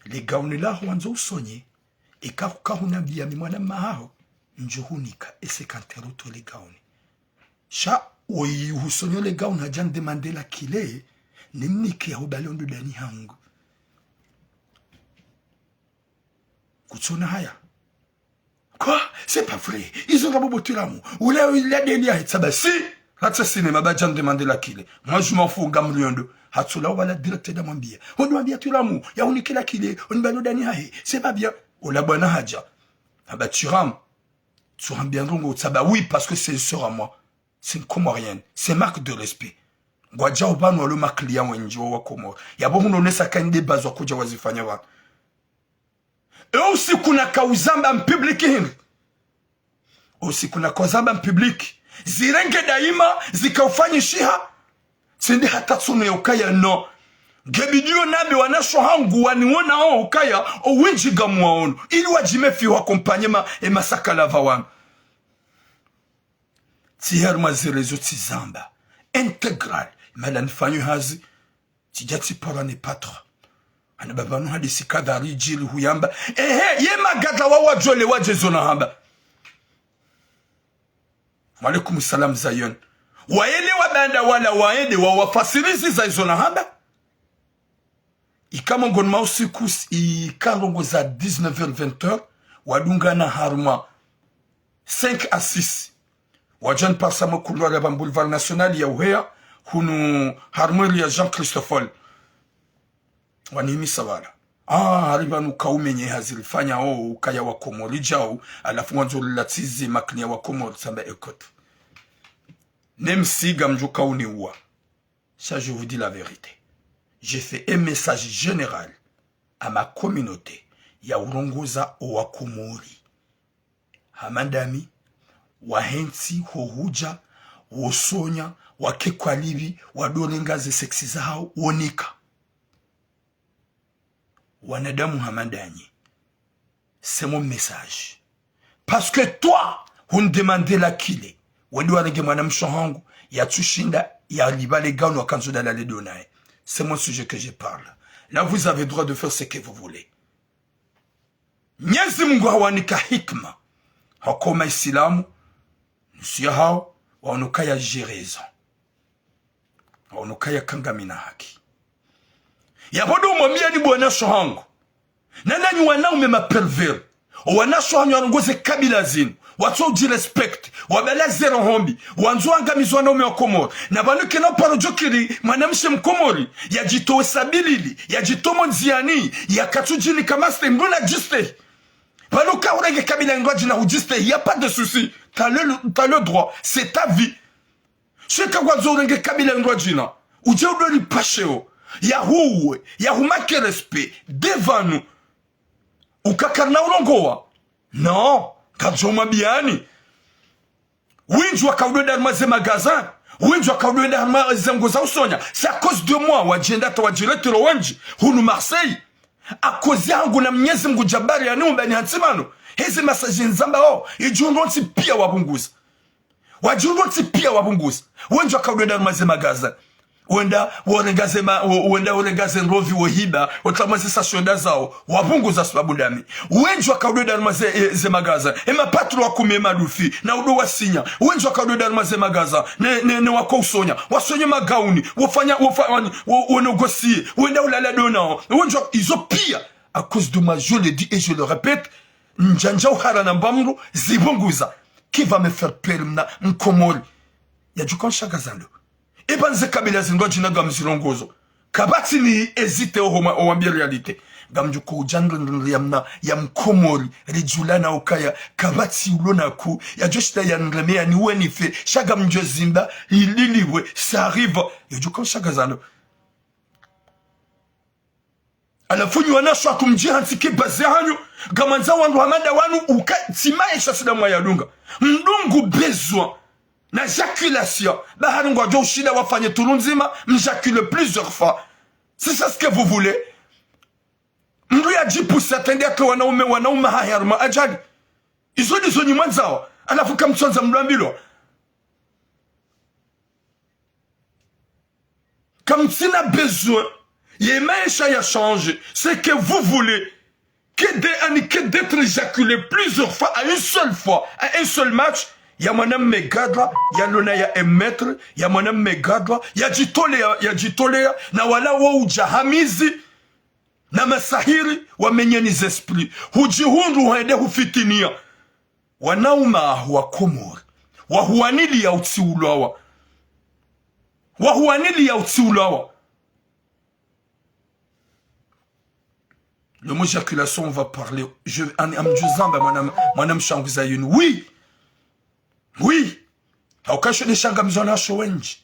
Le gauni laho wandzo usonye, eka hukahunambia mi mwanamme haho, ndjo hunika e cinquante euros to le gauni. Sha, oyi husonyo le gauni hadja ndemande la kile, nimnike yaho bale ondo dani hangu. Kutsona haya. Quoi? C'est pas vrai. Izo nga bobo Twiramu. Ula ila deli ya hitsa basi. Ratsa cinéma ba djande mande la kile. Moi, je m'en fous, ngam riondo. Hatsula wala direct da mwambia. Hondo mwambia Twiramu. Ya unike la kile. Onibalo dani hahe. C'est pas bien. Ola bwana hadja. Hamba Twiramu. Tsuhambia ndrongo utsamba oui, parce que c'est une sœur à moi. C'est une Comorienne. C'est marque de respect. Ngwadjao pvanu walo ma clients wendji wa Komori. Yapvo hunonesa ka inde bazo kudja wazifanya pvanu. E usiku nakauzamba en public hindri. Usiku nakauzamba en public. Zirenge daima, zikaufanyishiha. Tsindi hata tsunu ya ukaya non. Ngebidiyo nambe wanasho hangu waniwona o ukaya, o wendji ngamwaono. Ili wadjimefi wa accompagner ma, e masakala pvanu. Tsi harumwa ze réseaux tsizamba. Intégral. Mala nifanywe hazi. Tsidja tsipara ne patron. Ana baba nu hadisi kadha ridjiri huyamba. Ehe, ye magadla wa wadjole wadje zo nahamba. Wa alaikum salam Zion. Waende wabanda wala waende wawafasirizi za izo nahamba. Ika mongoni mwa usiku, ika ndrongo za dix-neuf heures, vingt heures, wadungana harumwa cinq à six. Wadjani parisa mwe couloir ya pva Boulevard National ya uheya, hunu harumwa rue ya Jean Christophe. Wanihimisa pvala. Ah, hari pvanu kaumenye hazi rifanyao, ukaya wa Komori djao, halafu wandzo rilatsize ma clients wa Komori, tsamba écoute. Nemsiga mdjo kauniwa. Ça, je vous dis la vérité. J'ai fait un message général à ma communauté ya urongoza owakomori. Hama ndami, wahentsi, hohudja, wosonya, wake kwa livi, wadorenga ze sexes zahao, wonika. Wanadamu hama ndanyi. C'est mon message. Parce que toi, hunidemandeya la kile. Wende warenge mwanamshe hangu, yatsushinda, yalipva le gauni wakandzo dalale ndo naye. C'est mon sujet que je parle. Là, vous avez droit de faire ce que vous voulez. Mnyezi Mungu hawanika hikima. Hako maisilamu, nusu yahao, waono ukaya j'ai raison. Waono ukaya ka ngami na haki. Yapvo ndo mwambiani bo wanasho hangu. Na nanyi wanaume ma pervers. Owanasho hanyu warongoze kabila zinu. Watso udjirespecter. Wabala zéro hombi. Wandzo wangamize wanaume wa Komori. Na pvanu kena uparo djokiri mwanamshe mkomori. Yadjitowe sabilili. Yadjitowe ndziani. Yakatsudjinika master. Mbona djiste. Pvanu ka urenge kabila ndrwadjina hudjiste. Y a pas de souci. T'as le, t'as le droit. C'est ta vie. Sheka ngwandzo urenge kabila ndrwadjina. Udje udori pasheo. Yahuwe. Yahumake respect. Devant nous. Uka karina urongowa. Non. Kadjo mwambiani. Wendji wakaudwenda harumwa ze magasin. Wendji wakaudwenda harumwa ze nguo za usonya. C'est à cause de moi. Wadjenda hata wadjiretiro wendji. Hunu Marseille. À cause yahangu na Mnyezi Mungu Djabari yaniumba nihantsi pvanu. Heze message nizambao. Idjundru ntsi pia wapvunguza. Wadjundru ntsi pia wapvunguza. Wendji wakaudwenda harumwa ze magasin. Wenda worenga ze ma-, wo-, wenda worenga ze ndrovi wohiba, wotsa mwa ze sasho wenda zao, wapvunguza sababu ndami. Wendji wakaudwenda harumwa ze, e, ze magasin. E mapatro wakume madufi, na udo wasinya. Wendji wakaudwenda harumwa ze magasin, ne, ne, ne wako usonya. Wasonye magauni, wofanya, wofa-, wani, wo-, wonégocier, wenda ulala ndo nao. Wendji wa-, izo pia, à cause de moi, je le dis et je le répète, ndjandja uhara na mbamru, zipvunguza. Qui va me faire peur mna mkomori? Yadjuka nshaka zando. Eba nze kabila zindrwadjina ngamzirongozo. Kapvatsi ni hésiter oho ma-, owambia réalité. Ngamdjuka udja ndrindrindri ya mna, ya mkomori, ridjulana ukaya. Kapvatsi ulo naku, yadjoshinda yanireme yaniwe nife, sha ngamdjo zimba, ililiwe, ça arrive. Yadjuka nshaka zando. Halafu nyi wanasho hatru mdjihantsi ke baze hanyu, ngamwandzo wandru hama nda wanu uka tsi maesha sida mwayadunga. Mdungu besoin na éjaculation, bahari ngwadjo ushinda wafanye turu ndzima, mjacule plusieurs fois. Si c'est ce que vous voulez. Mdru yadjipuse atrende yake wanaume, wanaume hahe harumwa ajali. Izo ndizo nyi mwandzao, halafu kamtsondza mdru ambilwa. Kamtsina besoin ye maesha ya change, ce que vous voulez. Que de, ani, que d'être éjaculé plusieurs fois à une seule fois, à un seul match. Ya mwanamme gadra, ya lona ya un mètre, ya mwanamme gadra, yadjitoleya, yadjitoleya, na wala wo udja hamizi, na masahiri, wamenyeni ze esprit. Hudjihundru hwende hufitiniya. Wanaume ahu wa Komori, wahuwanili ya utsiulwawa. Wahuwanili ya utsiulwawa. Le mot éjaculation, on va parler. Je, am, amdjuzamba mwana, mwana mshangu Zayuni. Oui. Oui. Hauka sho nde shangamizwa nasho wendji.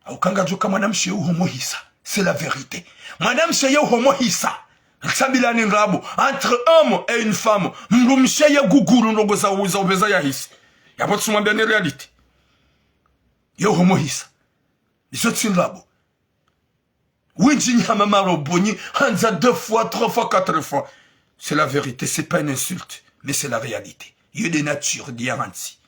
Hauka ngadjoka mwanamshe uhomohisa. C'est la vérité. Mwanamshe ye uhomohisa. Ritsambilani ndrabo. Entre homme et une femme. Mdrumshe ye guguru ndrongo za, za upveza yahisi. Yapvo tsumwambia ne réalité. Ye uhomohisa. Izo tsi ndrabo. Wendji nyi hama marobo nyi handza deux fois, trois fois, quatre fois. C'est la vérité, c'est pas une insulte, mais c'est la réalité. Iyo nde nature, nde ya hantsi.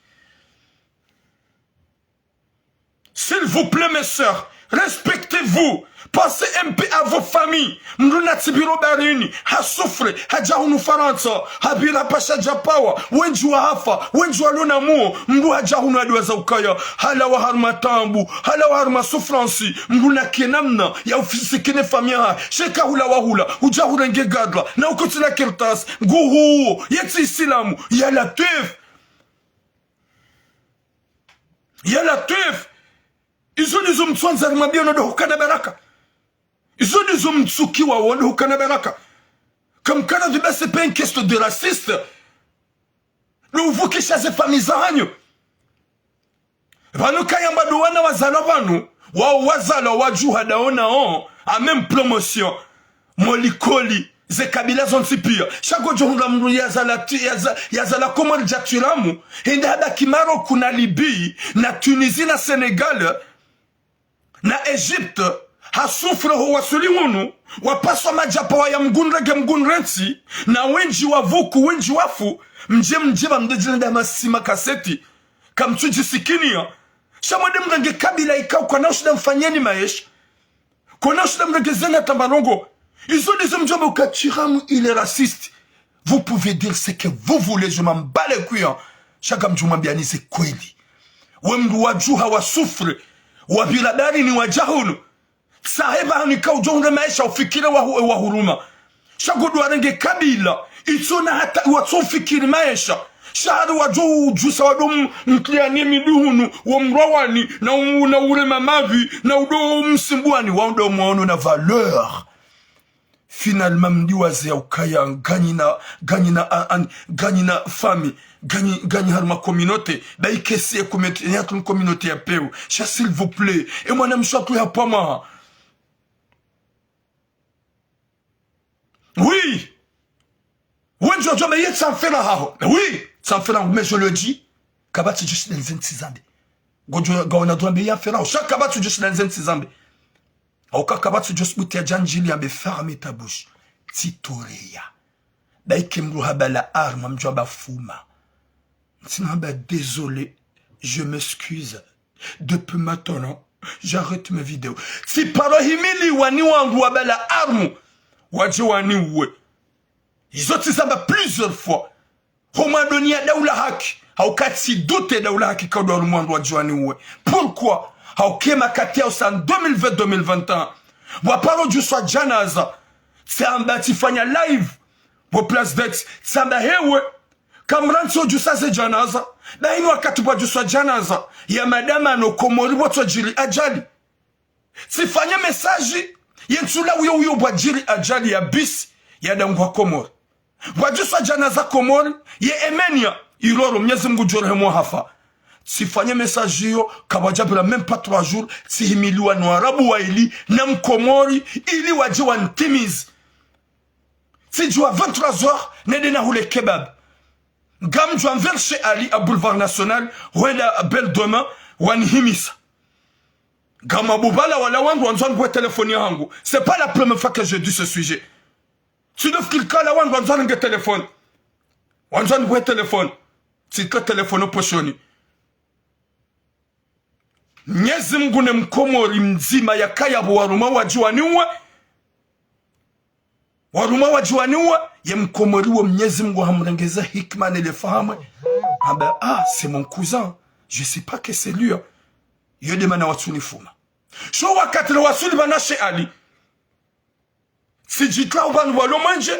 S'il vous plaît, mes sœurs, respectez-vous. Pensez un peu à vos familles. Mdru na tsipviro barini, ha souffre, hadja hunu Farantsa, hapvira pasha dja pawa, wendji wahafa, wendji walona muo, mdru hadja hunu hadjuwa za ukaya, halawa harumwa taabu, halawa harumwa souffrance, mdru na kenamna ya ufisikine famille yahe, sheka hula wahula, udja hurenge gadra, na ukotsina kartasi, nguhuo, yetsi Isilamu, ya Latwif. Ya Latwif. Izo ndizo mtswandza rimwambie no ndo hukana baraka. Izo ndizo mtsukiwa wo ndo hukana baraka. Kamkana viba, c'est pas une question de raciste. Ndo uvukisha ze famille zahanyu. Pvanu kayamba ndo wana wazalwa pvanu, wao wazalwa wadjuha dao nao, à même promotion. Molikoli, ze kabila zontsi pia. Sha ngodjo hundra mdru yazala ti-, yaza-, yazala Komori dja Twilamu, hende habaki Maroc na Libye, na Tunisie na Sénégal, na Égypte, ha souffre ho wasuli hunu, wapaswa madjapva waya mgunrege mgunrentsi, na wendji wavuku, wendji wafu, mdje mdje pvamdedjina nda masima kaseti, kamtsudjisikiniya, sha mwende mrenge kabila ikao kwana ushinda mfanyeni maesha. Kwana ushinda mrenge zena tambarongo. Izo ndizo mdjomba uka Twilamu il est raciste. Vous pouvez dire ce que vous voulez, je m'en bats les couilles, hein. Sha ngamdjo mwambiani ze kweli. We mdru wadjuha wa souffre, wapvira barini wadja hunu. Saheba hanika udjo hundre maesha ufikire wa hu-, wa huruma. Sha ngodjo warenge kabila, itsona hata watso ufikiri maesha. Sha hari wadjo udjusa wadjo m-, mtliani midru hunu, wo mrwawani, na u-, na urema mavi, na udo msimbuani, wao ndo mwaono na valeur. Finalement, mdiwaze ya ukaya, nganyina, nganyina, a-, an-, nganyina famille, nganyi, nganyi harumwa communauté, ba ikesi ye communauté, ni hatru communauté ya pewu. Sha, s'il vous plaît, e mwanamshe hatru ya pvamwaha. Oui. Wendji wadjo amba ye tsamfera haho. Oui, tsamfera, mais je le dis. Kapvatsi djoshi nda nze ntsi zambe. Ngodjo, ngawona dwambe ya mfera haho. Sha kapvatsi djoshi nda nze ntsi zambe. Hauka kapvatsi djoshi buti ya djandjili yambe ferme ta bouche. Tsitoreya. Ba ike mdru habala arme, mdjo amba fuma. Ntsina hamba désolé. Je m'excuse. Depuis maintenant, j'arrête mes vidéos. Tsiparo himiliwa ni wandru wabala arme wadje waniuwe. Izo tsizamba plusieurs fois. Ho mwando ni ya daula haki. Hauka tsi doute daula haki kaudwa harumwa wandru wadje waniuwe. Pourquoi? Hauka ye makati yao sa deux mille vingt, deux mille vingt et un. Waparo djuswa djanaza. Tsamba tsifanya live. Bo Place d'Aix, tsamba hewe, kamrantsi udjusa ze djanaza, ba inu wakati pvwadjuswa djanaza ya madama no Komori pvwatsodjiri ajali. Tsifanye message, ye ntsula uyo uyo pvwadjiri ajali ya bisi ya dangwa Komori. Pvwadjuswa djanaza Komori, ye emenia, iroro, Mnyezi Mngu djorehemu hafa. Tsifanye message iyo, kapvwadjapvira même pas trois jours, tsihimiliwa no Arabu waili, na Mkomori, ili wadje wanitimizi. Tsidjuwa vingt-trois heures, nende nahule kebab. Ngamdjuwa mvere chez Ali à Boulevard National, hwenda Belle de Mai, wanihimisa. Ngamwambo pvala wala wandru wandzani pvwe téléphone yahangu. C'est pas la première fois que je dis ce sujet. Tsidofikiri kala wandru wandzani nge téléphone. Wandzani pvwe téléphone. Tsike téléphone poshoni. Mnyezi Mngu ne Mkomori mdzima yakaya pvo waruma wadji waniuwe. Waruma wadji waniuwe, ye Mkomori wo Mnyezi Mngu hamrengeza hikima ne le fahamu. Hamba, ah, c'est mon cousin. Je sais pas que c'est lui, hein. Iyo nde mana watsunifuma. Sho wakati le wasuli pvanu chez Ali. Tsidjitwa upvanu pvwalo mwendje.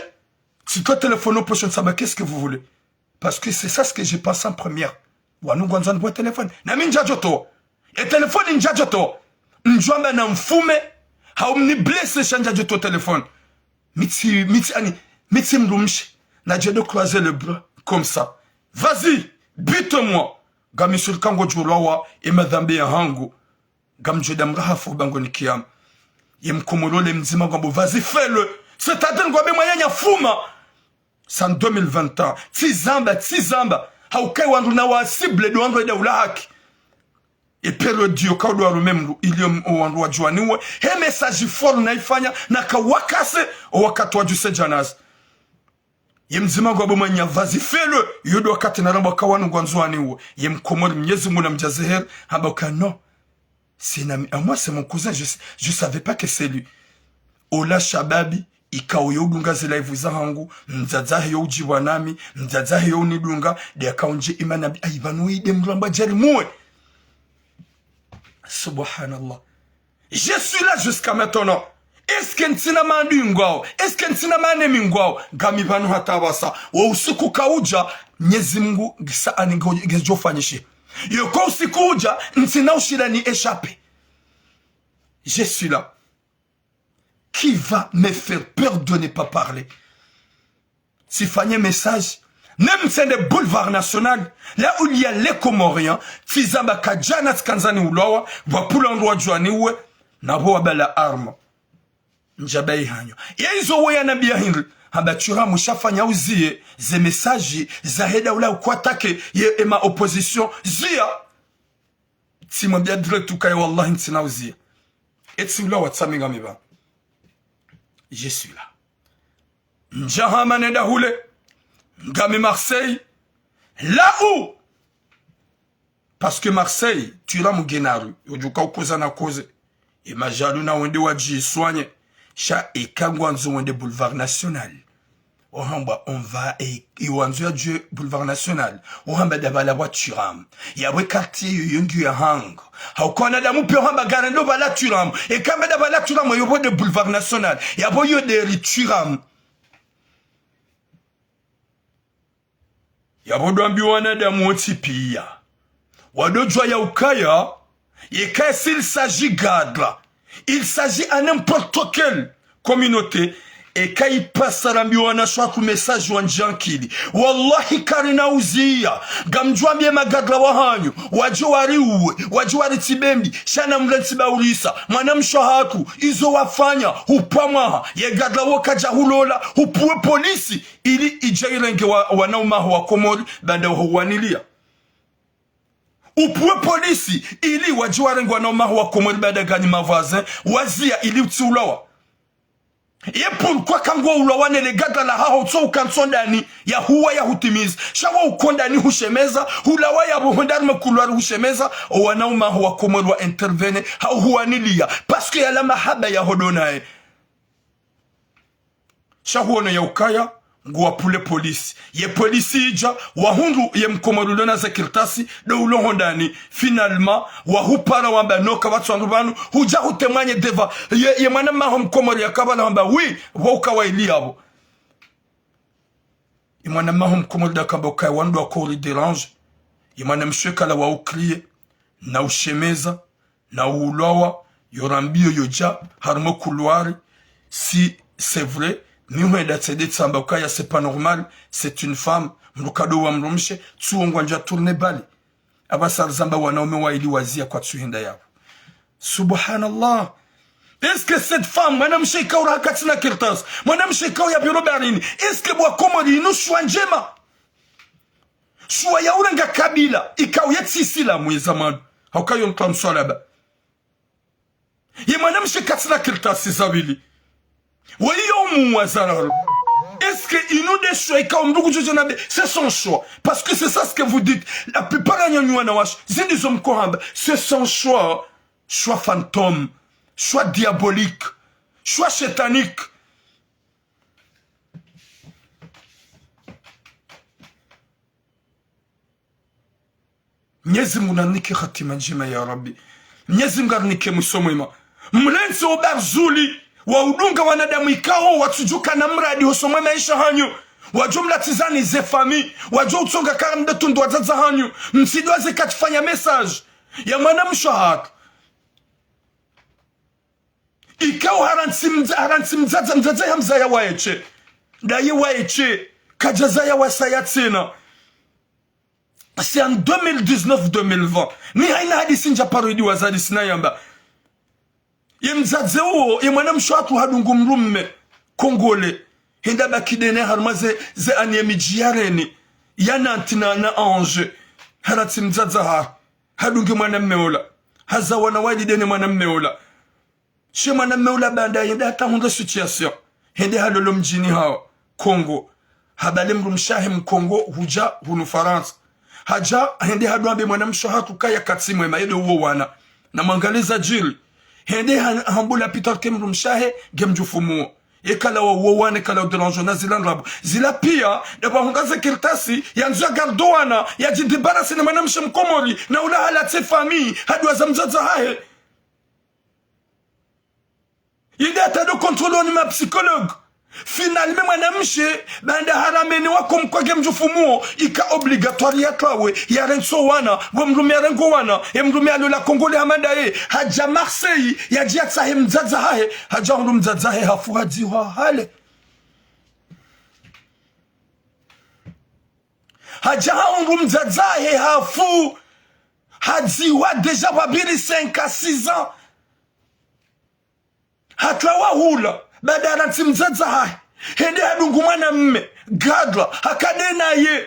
Tsitwa téléphone au poche, tsamba, qu'est-ce que vous voulez? Parce que c'est ça ce que j'ai pensé en première. Wanu ngwandzo wanipve téléphone. Nami ndjadjo towa. E téléphone ndjadjo towa. Ndjwamba na mfume. Hau mni blessé sha ndjadjo towa téléphone. Mi tsi, mi tsi ani, mi tsi mdrumshe. Nadje de croiser les bras comme ça. Vas-y, bute-moi. Ngami sûr que ngodjo ulawa, e madhambi yahangu. Ngamdjo eda mrahafu bangweni kiyama. Ye mkomori ole mdzima ngwambo, vas-y, fais-le. C'est-à-dire ngwambe mwananya fuma. C'est en deux mille vingt et un. Tsi zamba, tsi zamba. Haukayi wandru na wa cible ndo wandru weda ula haki. E période iyo kaudjo warume mdru ili yo m-, o wandru wadjuwaniwe. He message fort naifanya, naka wakase, o wakati wadjuse djanaza. Ye mdzima ngwambo mwananya, vas-y, fais-le. Yo ndo wakati narambwa ka wanu ngwandzo waniwe. Ye mkomori Mnyezi Mungu namdjaze heri, hamba ka non. C'est un ami. Ah, moi, c'est mon cousin. Je, je savais pas que c'est lui. Ola shababi, ikao yo udunga ze live zahangu, mdzadze wahe yo udjibwa nami, mdzadze wahe yo unidunga, nde akao ndje ima nambi, ayi, pvanu ide mrambwa djari muwe. Subhanallah. Je suis là jusqu'à maintenant. Est-ce que ntsina maadui ngwao? Est-ce que ntsina maennemis ngwao? Ngami pvanu hata pvasa. Wo usiku kaudja, Mnyezi Mungu ngisa ani ngo-, ngedjo fanyishe. Yoko usiku udja, ntsina ushila ni échapper. Je suis là. Qui va me faire peur de ne pas parler? Tsifanye message. Même c'est le boulevard national, là où il y a les Comoriens, tsizamba ka djana tsikandza ni ulawa, pvwa pvula ndru wadjuwaniwe, na pvo wabala arme. Ndjaba ihanyo. Ye izo wo yanambiya hindri, hamba Thuram shafanya uziye, ze message, zahe daula uko attaquer, ye ema opposition, ziya. Tsimwambiya direct ukaya wallahi ntsina uziya. Etsi ulawa tsami ngami pvanu. Je suis là. Ndja hama nenda hule. Ngami Marseille. Là où? Parce que Marseille, Thuram ngena rue. Yodjuka ukoza na koze. E majalu na wende wadji soigner. Sha eka ngwandzo wende boulevard national. Ohamba on va e, e wandzo yadjuwe boulevard national. Ohamba ndapvala pvwa Thuram. Yapvo e quartier yoyo ngiyo yahangu. Hauka wanadamu piya ohamba ngari ndo pvala Thuram. Eka mbe ndapvala Thuram, yo pvo nde boulevard national. Yapvo yo nde rue Thuram. Yapvo ndo wambiwa wanadamu wontsi piya. Wandodjuwa ya ukaya, yeka s'il s'agit gadra, il s'agit à n'importe quelle communauté, eka ipvasa rambiwa na shwaku message wandjiankili. Wallahi karina uziya, ngamdjuwambiye magadra wahanyu, wadje wariuwe, wadje waritsibe mbi, sha namrentsi baurisa, mwanamshe hatru, izo wafanya, hupvwa mwaha, ye gadra wo kadja hulola, hupvuwe polisi, ili idje irenge wa, wanaume waho wa Komori, baanda waho waniliya. Upvuwe polisi, ili wadje warenge wanaume waho wa Komori baanda nganyi ma voisins, waziya ili utsi ulawa. Ye pourquoi ka ngo ulawa ne le gadra lahaho tso uka ntso ndani, ya huwa ya hutimiza. Sha wo uko ndani hushemeza, hulawa yapvo hwenda harumwa couloir hushemeza, o wanaume waho wa Komori wa intervenir, ha huwaniliya. Parce que yala mahaba yaho ndo naye. Sha huono ya ukaya, nguwapvule polisi. Ye polisi idja, wahundru ye mkomori ulo na ze kartasi, ndo ulo ho ndani. Finalement, wahupara wamba no kapvatsi wandru pvanu, hudja hutemwanye deva, ye, ye mwananya waho mkomori yakapvala wamba, oui, pvo uka waili yapvo. Ye mwananya waho mkomori ndo akamba ukaya wandru wako uri déranger. Ye mwanamshe kala wa ukriye, na ushemeza, na ulawa, yo rambiyo yodja, harumwa couloir, si c'est vrai, mi hwenda tsende tsamba ukaya c'est pas normal, c'est une femme, mdru kado wa mdrumshe, tsuwo ngwandja tourner balle. Apvasa rizamba wanaume waili waziya kwatsu henda yapvo. Subhanallah. Est-ce que cette femme, mwanamshe ikao ura hakatsina kartasi, mwanamshe ikao yapviro bahrini, est-ce que pvwa Komori inu shuwa ndjema? Shuwa ya urenga kabila, ikao yetsi Isilamu ye zamani. Hauka yo ntwa mswalaba. Ye mwanamshe katsina kartasi za pvili. Wayi yo umuwa zararo. Est-ce que inu nde shuwa ikao mdru kudjodjo nambe, c'est son choix. Parce que c'est ça ce que vous dites. La plupart ya nyi wanawashe, zindri zo mko hamba. C'est son choix. Choix fantôme. Choix diabolique. Choix satanique. Mnyezi Mungu narinike hatima ndjema ya Rabbi. Mnyezi Mungu arinike mwiso mwema. Mrentsi o barzuli wa udunga wanadamu ikao watsudjuka na mradi hosoni mwa maesha hanyu. Wadjo mlatizani ze famille, wadjo utsonga karne de tundu wadzadze hanyu, mtsidwaze katsifanya message ya mwanamshe hatru. Ikao harantsi mdza-, harantsi mdzadze, mdzadze hamzaya waye she. Ndaye waye she, kadjazaya wasaya tsena. C'est en deux mille dix-neuf, deux mille vingt. Mi haina hadisi ndja paro idi wazadisi nayamba. Ye mdzadze uwo, ye mwanamshe hatru hadungu mdrume Kongole. Hende habaki dene harumwa ze, ze anie midji ya Rennes, ya Nantes na, na Angers. Harantsi mdzadze ha, hadungi mwanamme ola. Haza wana wayili dene mwanamme ola. She mwanamme ula baanda hende hata hundre situation. Hende halolo mdjini hawo Kongo. Habale mdrumshe wahe Mkongo hudja hunu Farantsa. Hadja hende hadwambe mwanamshe hatru kaya katsi mwema yede uwo wana. Na mwangaliza djiri. Hende ha-, hambula pita ke mdrumshe wahe nge mdjufu muo. Ye kala wa uwo wana, kala udérange na zila ndrabo. Zila pia, daba hunga ze kartasi, yandzo ya garde wana, yadjidébarrasser ne mwanamshe Mkomori, na ula halatse famille, hadwaza mdzadze hahe. Yende hata ndo contrôler ni ma psychologue. Finalement, mwanamshe, baanda harameni wa comme quoi nge mdjufu muo, ika obligatoire yatrawe, yarantsi wana, bo mdrume yarenge wana, ye mdrume alola Kongole hama ndaye, hadja Marseille, yadji yatsahe mdzadze hahe, hadja hundru mdzadze hahe hafu hadzihwa hale. Hadja hundru mdzadze hahe hafu, hadzihwa déjà pvwapviri cinq à six ans. Hatrawa hula, baanda harantsi mdzadze hahe. Hende hadungu mwanamme, gadra, haka dene naye.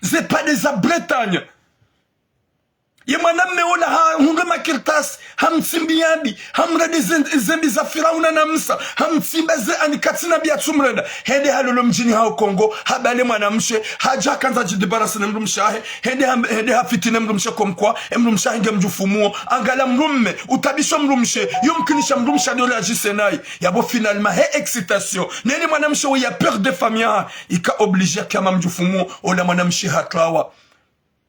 Ze pade za Bretagne. Ye mwanamme ola hahundre makartasi, hamtsimbi yambi, hamrende ze, ze mbi za Firauna na Musa, hamtsimba ze ani katsina mbi yatsumrenda. Hende halolo mdjini hawo Kongo, habale mwanamshe, hadja hakandza djidébarrasser ne mdrumshe wahe, hende ha-, hende hafitine mdrumshe comme quoi, e mdrumshe wahe nge mdjufu muo, angala mdrume, utabisho mdrumshe, yo mkinisha mdrumshe ndo le ajise nayi. Yabo finalement, he excitation. Neni mwanamshe we ya peur de famille yahe, ika obligé yake hama mdjufu muo, ola mwanamshe hatrawa.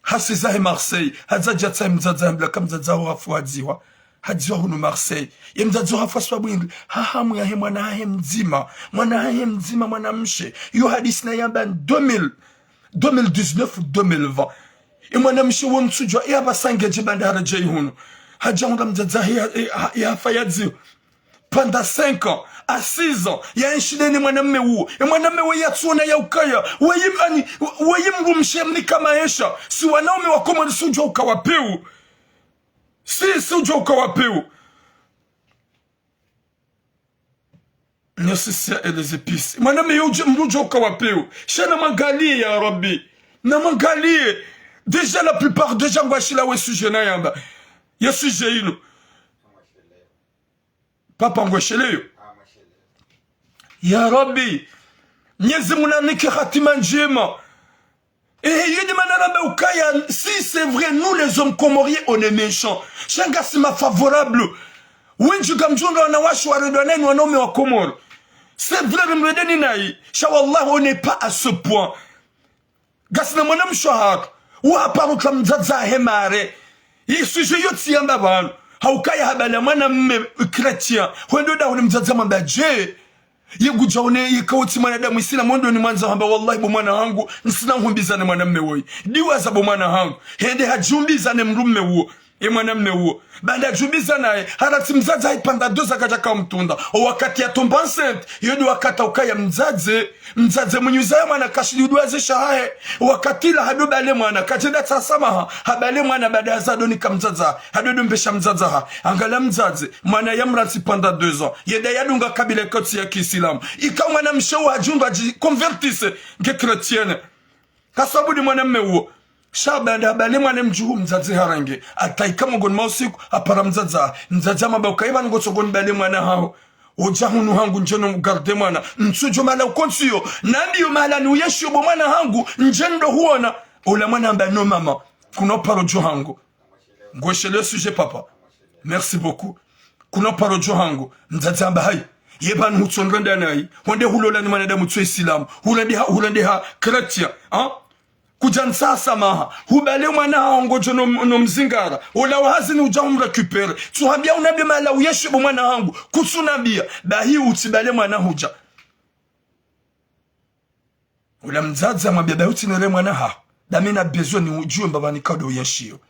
Hasiza he Marseille, hadja hadja tsahe mdzadze hambila ka mdzadze haho hafu hadzihwa. Hadzihwa hunu Marseille. Ye mdzadze hafu hasababu hindri? Ha hamu yahe mwana hahe mdzima. Mwana hahe mdzima mwanamshe. Yo hadisi nayamba deux mille, deux mille dix-neuf, deux mille vingt. Ye mwanamshe wo ntsudjwa, ye hapvasa ngedje baanda haredjeyi hunu. Hadja hundra mdzadze hahe ya, ya, ya hafa yadzihwa. Pendant cinq ans, à six ans, yaenshi dene mwanamme uwo. E mwanamme we yatsuona ya ukaya. Weyi ani, weyi mdrumshe mnika maesha. Si wanaume wa Komori sudjwa uka wa pewu. Si, sudjwa uka wa pewu. Nyo sisia et les épices. Mwanamme yo udje mdru udja uka wa pewu. Sha na mwangaliye ya Rabbi. Na mwangaliye. Déjà la plupart déjà ngwashila we sujet nayamba. Ye sujet inu. Papa ngwesheleyo. Ya Rabbi, Mnyezi Mungu nanike hatima ndjema. Ehe, yedi mana namba ukaya, si c'est vrai, nous les hommes comoriens, on est méchants. Sha ngasi ma favorables. Wendji ngamdjunga wanawashe warendwa nani wanaume wa Komori. C'est vrai, rimrendeni nayi. Sha wallah, on n'est pas à ce point. Ngasina mwanamshe hatru, uhaparo twa mdzadze hahe mare. Ye sujet yo tsiyamba pvanu. Haukaya habala mwanamme chrétien. Hwendo dahoni mdzadze hamwamba dje. Ye ngudja one yika wo tsi mwanadamu isilamu, hwendo ni mwandza hamba wallahi bo mwana hangu, ntsina nihumbiza ne mwanamme woyi. Diwaza bo mwana hangu. Hende hadjihumbiza ne mdrumme uwo. Ye mwanamme uwo. Baanda djihumbiza naye, halatsi mdzadze hahe pendant deux ans kadjaka mtunda. O wakati ya tombe enceinte, yo ndo wakati ukaya mdzadze, mdzadze mwenyi uzaya mwana kashidi udwaze sha hahe. Wakati ula hado bale mwana, kadjenda tsaha samaha, habale mwana baanda haza hado nika mdzadze, hado dombesha mdzadze ha. Angala mdzadze, mwana ya mrantsi pendant deux ans. Yenda yadunga kabila kotsi ya kiislamu. Ika mwanamshe uwo hadjihundra dji convertisse, nge chrétienne. Hasababu ni mwanamme uwo. Sha baanda habale mwana mdjuhu mdzadze harenge. Hata ika mongoni mwa usiku, hapara mdzadze. Mdzadze hamwamba ukaya pvanu ngotso ngo nibale mwana haho. Udja hunu hangu ndjeno mgarde mwana. Ntsudjo mahala uko ntsiyo. Nambi yo mahala ni uyenshi yo bo mwana hangu. Ndjendo huona. Ola mwana hamba non maman. Kuna uparo djo hangu. Ngwesheleyo sujet papa. Merci beaucoup. Kuna uparo djo hangu. Mdzadze hamba hayi. Ye pvanu hutso nirenda nayi. Hwende hulola ni mwanadamu tso isilamu. Hurende ha, hurende ha chrétien. Ha? Kudja ntsaha samaha. Hubale mwana haho ngodjo no, no mzingara. Ola wa hazini udja humrécupérer. Tsuhambia unambe mahala uyenshi bo mwana hangu. Kutsunambia. Bahi utsibale mwana hudja. Ola mdzadze hamwambia: "Ba utsinere mwana haho. Ba mi na besoin ni udjuwe mbapvi nikao ndo uyenshio."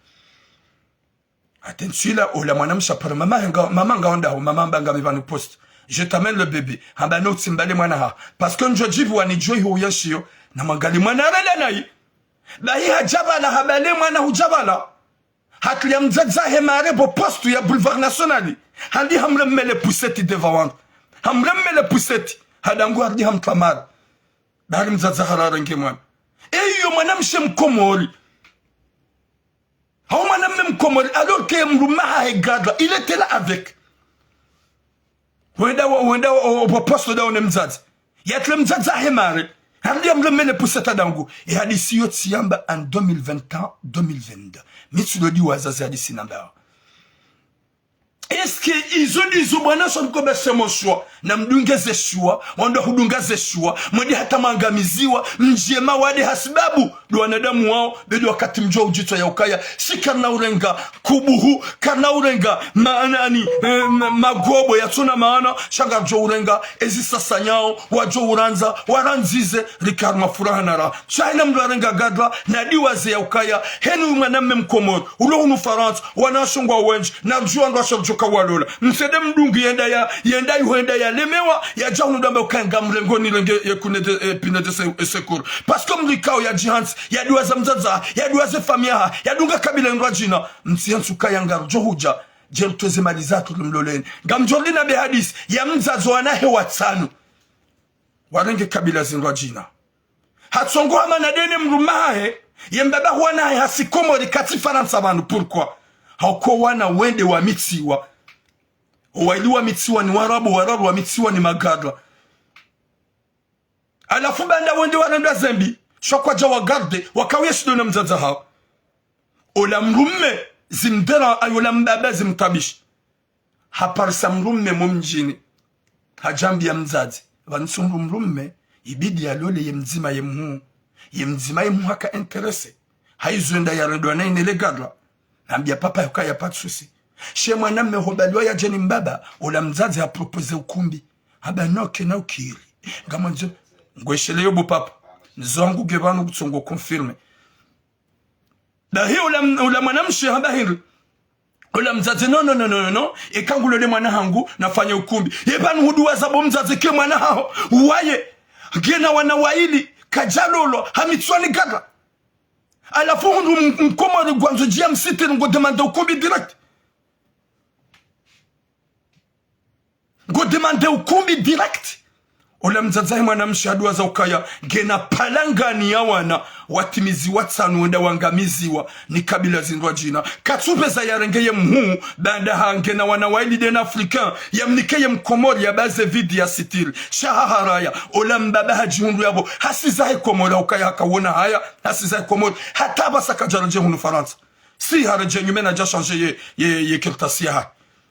Attention la, ola mwanamshe hapara mama nga, mama nga ondaho, mama hamba: "Ngami pvanu poste. Je t'amène le bébé." Hamba: "No, utsimbale mwana haho. Parce que ndjo djibu wanidjuwe iho uyenshio." Na mwangalie mwana harela nayi. Bahi hadja pvala, habale mwana hudja pvala. Hatria mdzadze hahe mare pvo poste ya Boulevard National. Handi hamremele poussette devant wandru. Hamremele poussette. Hadangu harudi hamtria mare. Bari mdzadze hararenge mwana. Eyo mwanamshe Mkomori. Hau mwanamme Mkomori, alors que mdrume hahe gadra, il était là avec. Wenda wa-, wenda wa-, o-, opvo poste nda one mdzadze. Yatrie mdzadze hahe mare. Harudi hamremele poussette hadangu. E hadisi yo tsiyamba en deux mille vingt ans, deux mille vingt-deux. Mi tsi ndo diwaza ze hadisi nambao. Est-ce que izo ndizo bwana sha mkoba semo shwa, na mdunge ze shwa, wandru hudunga ze shwa, mwendi hata mwangamiziwa, mdjema wade hasibabu ndo wanadamu wao, be ndo wakati mdjo udjitwa ya ukaya, si karina urenga kubuhu, karina urenga ma-, nani, eh, ma-, magobo yatsuna maana, sha ngaridjo urenga, ezi sasanyao, wadjo urandza, warandzize, rike harumwa furaha na raha. Sha haina mdru harenga gadra, na diwaze ya ukaya, heni uyu mwanamme Mkomori, ulo hunu Farantsa, wanawashe ngwao wendji, na rudjuwa ngwashe rudjoka walola. Msende mdungi yenda ya, yenda iho yenda yalemewa, yadja hunu ndo amba ukaya ngamrengoni renge ye kune de, eh, pine de se, eh, secours. Parce que mdru ikao yadjihantsi, yadiwaza mdzadze, yadiwaza famiyi yahe, yadunga kabila ndrwadjina. Mtsihantsi ukaya ngarudjo hudja, dje rutweze mali zatru rimloleni. Ngamdjo rina be hadisi, ya mdzadze wana hahe watsanu. Warenge kabila zindrwadjina. Hatsongo hama na dene mdrume hahe, ye mbaba hu wana hahe hasi Komori katsi Farantsa pvanu, pourquoi ? Hauka wana wende wamitsiwa. Owaili wamitsiwa ni Warabu, wararu wamitsiwa ni magadra. Halafu baanda wende warendwa zembi, sha kwadja wagarde, wakauye shindo na mdzadze hawo. Ola mdrume zimdera, ayi ola mbaba zimtabishi. Haparisa mdrume mo mdjini. Hadjambia mdzadze. Pvanu tsi mdru mdrume, ibidi yalole ye mdzima ye mhuu. Ye mdzima ye mhuu haka intéressé. Haizo enda yarendwa na ine le gadra. Nambia papa yukaya pas de souci. She mwanamme hobaliwa yadje ni mbaba, ola mdzadze haproposé ukumbi. Hamba no, kena ukiri. Ngamwandzo, ngwesheleyo bo papa. Nzo wangu nge pvanu kutsongo confirmé. Bahi ola, ola mwanamshe hamba hindri. Ola mdzadze, no, no, no, no, no, no. Eka ngulole mwana hangu, nafanye ukumbi. Ye pvanu huduwaza bo mdzadze ke mwana haho. Waye. Ngena wana waili. Kadjalolwa. Hamitswa ni gadra. Halafu hundru m-, Mkomori ngwandzo djia msitiri ngo demandé ukumbi direct. Ngo demandé ukumbi direct. Ola mdzadze hahe mwanamshe haduwaza ukaya, ngena palangani ya wana, watimizi watsanu wenda wangamiziwa, ni kabila zindrwadjina. Katsupveza yarenge ye mhuu, baanda ha ngena wana waili dena Africain, yamnike ye Mkomori yabaze vide yasitiri. Sha haharaya, ola mbaba hadjihundru yapvo, hasi zahe Komori ukaya hakawona haya, hasi zahe Komori, hata pvasa kadjaradje hunu Farantsa. Si haredjei nyumeni hadja changé ye, ye, ye kartasi yahahe.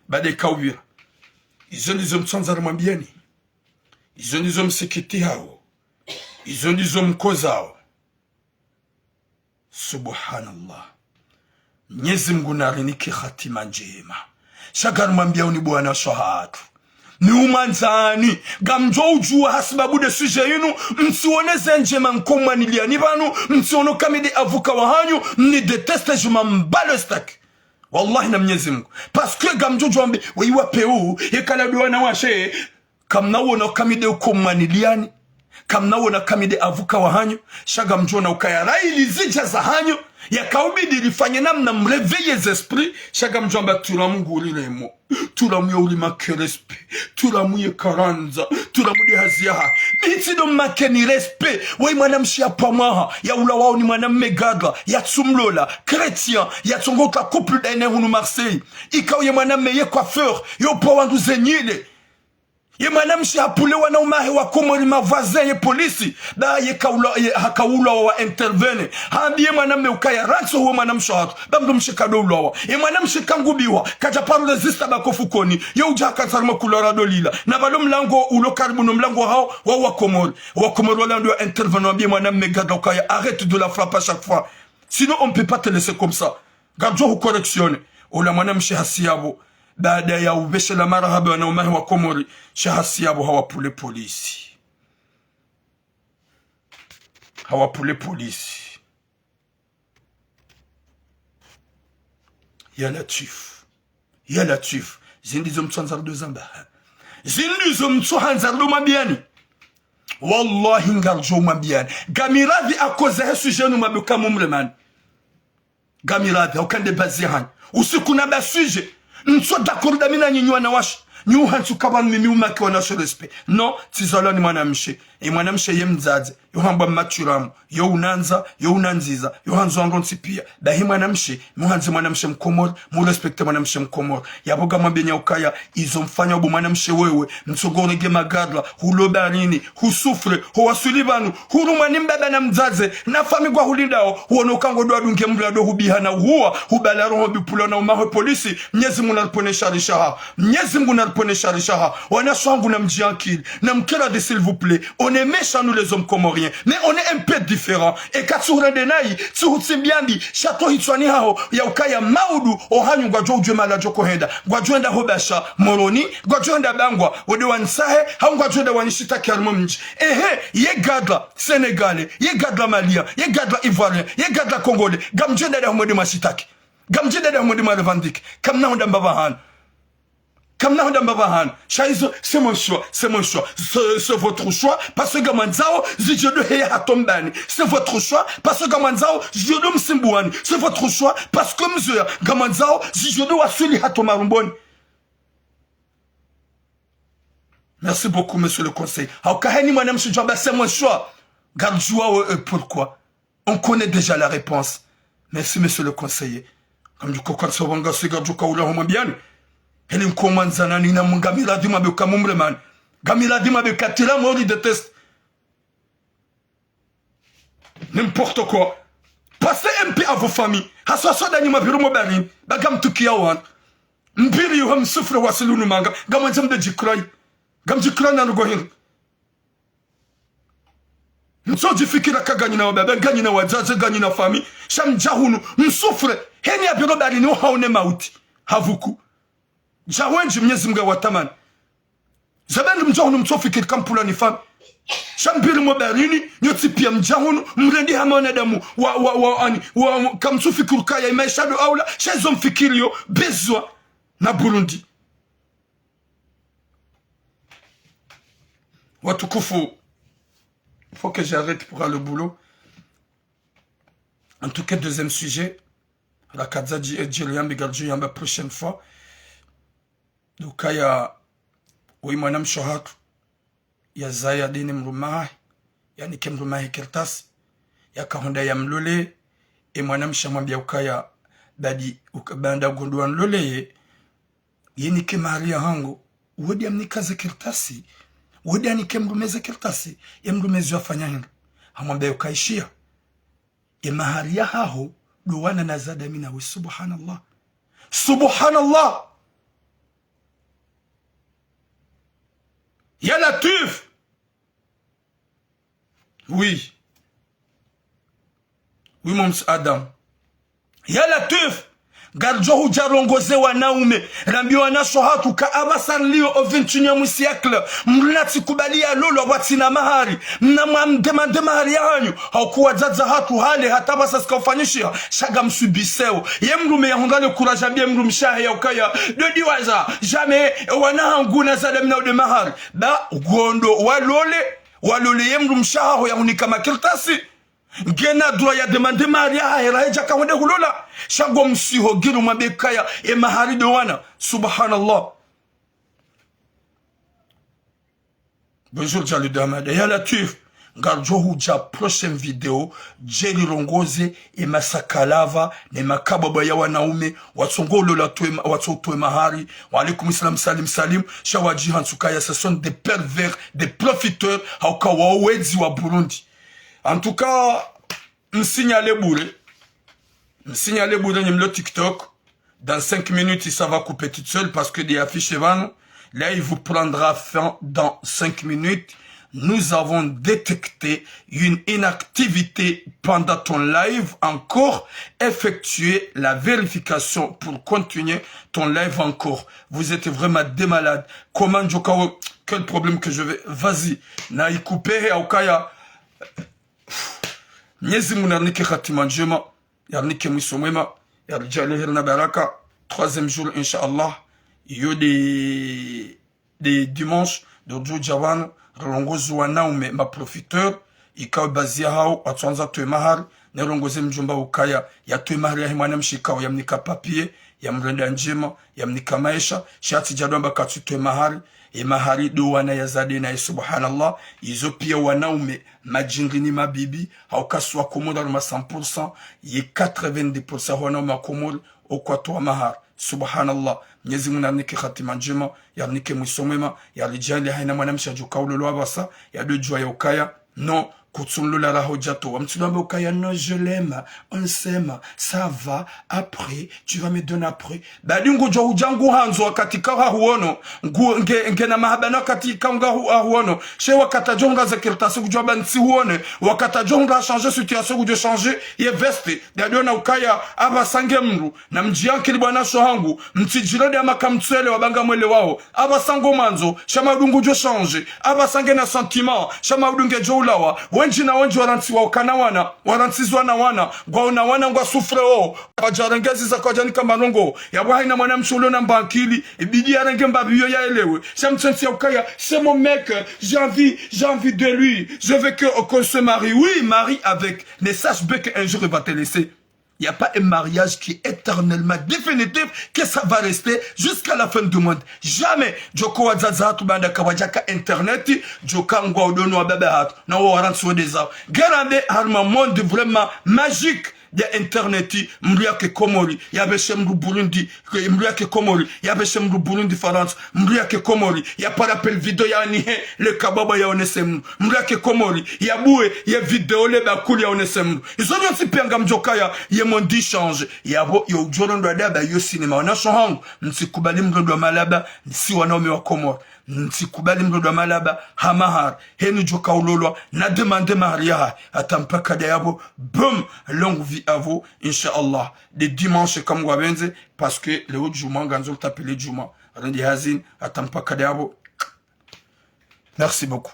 Baada ikaupvira. Izo ndizo mtsandza rimwambieni. Izo ndizo msikitihao. Izo ndizo mkozao. Subhanallah. Mnyezi Mngu narinike hatima ndjema. Sha ngarimwambiaoni bo wanashe wahatru. Ni umwandzani, ngamdjo udjuwa hasibabu de sujet inu, mtsione ze ndjema nkomwaniliani pvanu, mtsiono kami de avocat wahanyu, mnidéteste, je m'en bats le steak. Wallahi na Mnyezi Mngu. Parce que ngamdjo udjuwa mbe, weyi wa peu, yekala de wanawashe, kamna wona kami de ukomwaniliani. Kamna wona kami de avocat wahanyu, sha ngamdjo ona ukaya raili zidja zahanyu, yakaubidi rifanye namna mréveiller ze esprits, sha ngamdjo amba tula Mngu uriremo, tula Mngu ya urimake respect, tula Mngu ye karandza, tula Mngu de hazi yahahe. Mitsi do mmake ni respect, weyi mwanamshe ya pvwa mwaha, yaulawao ni mwanamme gadra, yatsumlola, chrétien, yatsongo utra couple d'aînés hunu Marseille, ikao ye mwanamme ye coiffeur, yo pvwa wandru ze nyile. Ye mwanamshe hapvule wanaume wahe wa Komori ma voisins ye polisi. Ba ye kaula, ye hakaulawa wa intervenir. Hambiye mwanamme ukaya rantso huwe mwanamshe hatru. Ba mdrumshe kado ulawa. Ye mwanamshe kangubiwa. Kadja paro résisté ba kofukoni. Yo udja haka tsarima kulora dolila. Na balo mlango ulo karibu no mlango hawo wa wa Komori. Wa Komori wala ndo wa intervenir wambiye mwanamme gadra ukaya arrête de la frapper à chaque fois. Sinon on peut pas te laisser comme ça. Ngamdjo hu correctionner. Ola mwanamshe hasi yapvo. Baada ya upveshelea marahaba wanaume wahe wa Komori, sha hasi yapvo hawapvule polisi. Hawapvule polisi. Ya Latwif. Ya Latwif. Zindri zo mtsuhandza ridjo zamba. Zindri zo mtsuhandza ridjo mwambiyani. Wallahi ngaridjo mwambiyani. Ngami radhi à cause he sujet nu mabeka mumremani. Ngami radhi, hauka nde bazi hanyu. Usiku na ba sujet. Ntsu d'accord na mi na nyinyi wanawashe. Nyi uhantsi uka pvanu mimi umake wanawashe respect. Non, tsizalwa ni mwanamshe. E mwanamshe ye mdzadze. Yo hambwa maturamu. Yo unandza, yo unandziza. Yo handzo wandru wontsi piya. Bahi mwanamshe, muhandze mwanamshe mkomori, murespecte mwanamshe mkomori. Yapvo ngamwambiyenyi ukaya, izo mfanya ubu mwanamshe wewe, mtsogorege magadra, hulo baharini, husouffre, ho waswili pvanu, hurumwa ni mbaba na mdzadze, na fami ngwahulindao, huono uka ngodjo wadunge mrado hubiha na uhuwa, hubala roho bipvula na umahwe polisi, Mnyezi Mungu naripvonese shari shaha, Mnyezi Mungu naripvonese shari shaha, wanashe wangu namdjiankili, namke radhi s'il vous plaît, on est méchants nous les hommes comoriens, mais on est un peu différents, eka tsuhurende nayi, tsuhutsimbiambi, sha tso hitswani haho, ya ukaya maudu, ohanyu ngwadjo udjuwe mahala djo kohenda, ngwadjo henda ho Basha, Moroni, ngwadjo henda Bangwa, wende wanitsahe, hau ngwadjo henda wanishitaki harimwa mdji. Ehe, ye gadra Sénégalais, ye gadra Malien, ye gadra Ivoirien, ye gadra Congolais, ngamdjo henda daho mwende mwashitaki. Ngamdjo henda daho mwende mwarevendique. Kamna hwenda mbapvi hanu. Kamna hwenda mbapvi hanu. Sha izo, c'est mon choix, c'est mon choix. C'est, c'est votre choix, parce que ngamwandzao, zidjo ndo heya hata mbani. C'est votre choix, parce que ngamwandzao, zidjo ndo msimbuwani. C'est votre choix, parce que mzoya, ngamwandzao, zidjo ndo waswili hata marumboni. Merci beaucoup, monsieur le conseiller. Hauka heni mwanamshe djwamba c'est mon choix. Ngaridjuwao, euh, pourquoi. On connaît déjà la réponse. Merci, monsieur le conseiller. Ngamdjo uka kantsa wanga siga djuka ula ho mwambiyani. Heni nko mwandzani na ngami radhi mwabeka mumremani. Ngami radhi mwabeka tila mori de test. N'importe quoi. Pensez un peu à vos familles. Haswa haswa ndanyi mapviri mo baharini. Ba ngamtukiya wana. Mpviri yuha msouffre waswili hunu manga. Ngamwandzo mdjo djikrayi. Ngamdjikrayi na lugo hindri. Mtsodjifikira ka nganyi na wababa, nganyi na wadzadze, nganyi na fami. Sha mdja hunu, msouffre. Heni ya biro baharini, ohaone mauti. Havuku. Dja wendji Mnyezi Mungu yawatamani. Zabendri mdja hunu mtsofikiri ka mpvula ni fami. Sha mpviri mo baharini, nyontsi piya mdja hunu, mrendi hama wanadamu, wa, wa, wa, ani, wa, wa, kamtsofikiri kaya, imaesha ndo aula, sha izo mfikiriyo, besoin, na Burundi. Watukufu, faut que j'arrête pour aller au boulot. En tout cas, deuxième sujet, rakadza dji, eh, djeli yambi ngaridjo yamba prochaine fois. Ndo ukaya, woyi mwanamshe hatru, yazaya dene mrume wahe, yanike mrume wahe kartasi, yakahundra yamlole, e mwanamshe hamwambiya ukaya, badi, uka-, baanda ngondo wanloleye, yenike mahari yahangu, wodi amnika ze kartasi, wodi anike mrume ze kartasi, ye mrume zo yafanya hindri. Hamwambiya uka ishiya. Ye mahari yahaho, ndo wana nazaa mi nawe, subhanallah. Subhanallah. Ya Latwif. Oui. Oui, mon monsieur Adam. Ya Latwif. Ngaridjo hudja rongoze wanaume. Rambiye wanashe hatru ka apvasa riliyo au vingt et unième siècle. Mdru natsi kubali yalolwa pvwatsina mahari. Mna mwamdemande mahari yahanyu. Hauka wadzadze hatru hale hata apvasa zika ufanyishiha. Sha ngamsubiseo. Ye mrume yahundra le courage ambiye mdrumshe wahe ya ukaya. Ndo ndiwaza. Jamais. E wana hangu nazaa mi nawe nde mahari. Ba ngondo walole. Walole ye mdrumshe wahaho yahunika makartasi. Ngena droit ya demande mahari yahahe raha yadja ka hwende hulola. Sha ngomsiho ngiru mwambe kaya, e mahari ndo wana. Subhanallah. Bonjour, Jalud Ahmed. Ya Latwif, ngaridjo hudja prochaine vidéo, djeli rongoze, e masakalava, ne makababa ya wanaume, watsongolola twe ma-, watso twe mahari. Wa alaikum salam, salim, salim. Sha wadji hantsi ukaya, ce sont des pervers, des profiteurs, hauka wao wedzi wa Burundi. En tout cas, msinyale bure. Msinyale bure nyi mlo TikTok. Dans cinq minutes, ça va couper toute seule parce que des affiches vont. Live prendra fin dans cinq minutes. Nous avons détecté une inactivité pendant ton live encore. Effectuez la vérification pour continuer ton live encore. Vous êtes vraiment des malades. Comment je, quel problème que je vais, vas-y. Na ikupehe au kaya. Mnyezi Mungu narinike khatima ndjema, yarinike mwiso mwema, yaridjaanlie heri na baraka. Troisième jour, insha Allah, iyo nde, nde dimanche, ndo ridjo dja pvanu, rirongoze wanaume ma profiteurs, ikao baadhwi yahao, watsuandza watowe mahari, nirongoze mdjomba ukaya, yatowe mahari yahe mwanamshe ikao, yamnika papier, yamrenda ndjema, yamnika maesha, sha tsi djadwamba katsutowe mahari, ye mahari ndo wana yazade naye, subhanallah. Izo pia wanaume, madjingini mabibi, hauka si wa Komori harumwa cent pour cent, ye quatre-vingt-dix pour cent wanaume wa Komori, okwatowa mahari. Subhanallah. Mnyezi Mungu narinike khatima ndjema, yarinike mwiso mwema, yaridjaanlie haina mwanamshe adjoka ulolwa apvasa, yadodjua ya ukaya, non, kutsu mlola raha udjatowa. Mtsidjwambe ukaya, non, je l'aime, on s'aime, ça va, après, tu vas me donner après. Badi ngudjo udja nguhandzo wakati ka hahuono, ngu, nge, ngena mahaba na wakati ka nga hu, hahuono. She wakati adjo nga ze kartasi kudjwamba ntsihuone, wakati adjo nga changer situation kudjo changer ye veste. Nde adjo ona ukaya, apvasa nge mdru, na mdjiankili bwana sho hangu, mtsidjirende ama kamtswele wabanga mwele wao. Apvasa ngo mwandzo, sha maudu ngudjo changer. Apvasa ngena sentiment, sha maudu ngedjo ulawa. Wendji na wendji warantsiwa ukana wana, warantsizwa na wana, ngwaona wana ngwa souffre o. Kwadjarengezi za kwadjanika marongo, yapvo haina mwanamshe ulo na mbankili, ibidi yarenge mbapvi iyo yaelewe. Sha mtsentsi ya ukaya, c'est mon mec, j'ai envie, j'ai envie de lui. Je veux que, qu'on se marie. Oui, marie avec. Mais sache bien qu'un jour, il va te laisser. Il n'y a pas un mariage qui est éternellement définitif, que ça va rester jusqu'à la fin du monde. Jamais. Djoko wadzadze hatru baanda kawadjaka internet, djoka ngwao udono wa baba hatru, na wo warantsi wende zao. Nge rambe harumwa monde vraiment magique ya internet, mdru yake Komori, yapveshe mdru Burundi, mdru yake Komori, yapveshe mdru Burundi, Farantsa, mdru yake Komori, yapare appel vidéo yaanihe le kababa yaonese mdru. Mdru yake Komori, yabuwe ye vidéo le bakuli yaonese mdru. Izo zontsi pia ngamdjokaya, ye monde change. Yapvo, yo udjorendwa daba, yo cinéma. Wana sho hangu, mtsikubali mrendwa malaba, si wanaume wa Komori. Mtsikubali mrendwa malaba, ha mahari. Heni djoka ulolwa, na demande mahari yahahe. Hata mpaka nde yapvo, boum, longue vie à vous, insha Allah. Nde dimanche kamwe ngwapvendze, parce que leo djumwa, ngandzo ritsapvile djumwa. Rende hazini, hata mpaka nde yapvo. Merci beaucoup.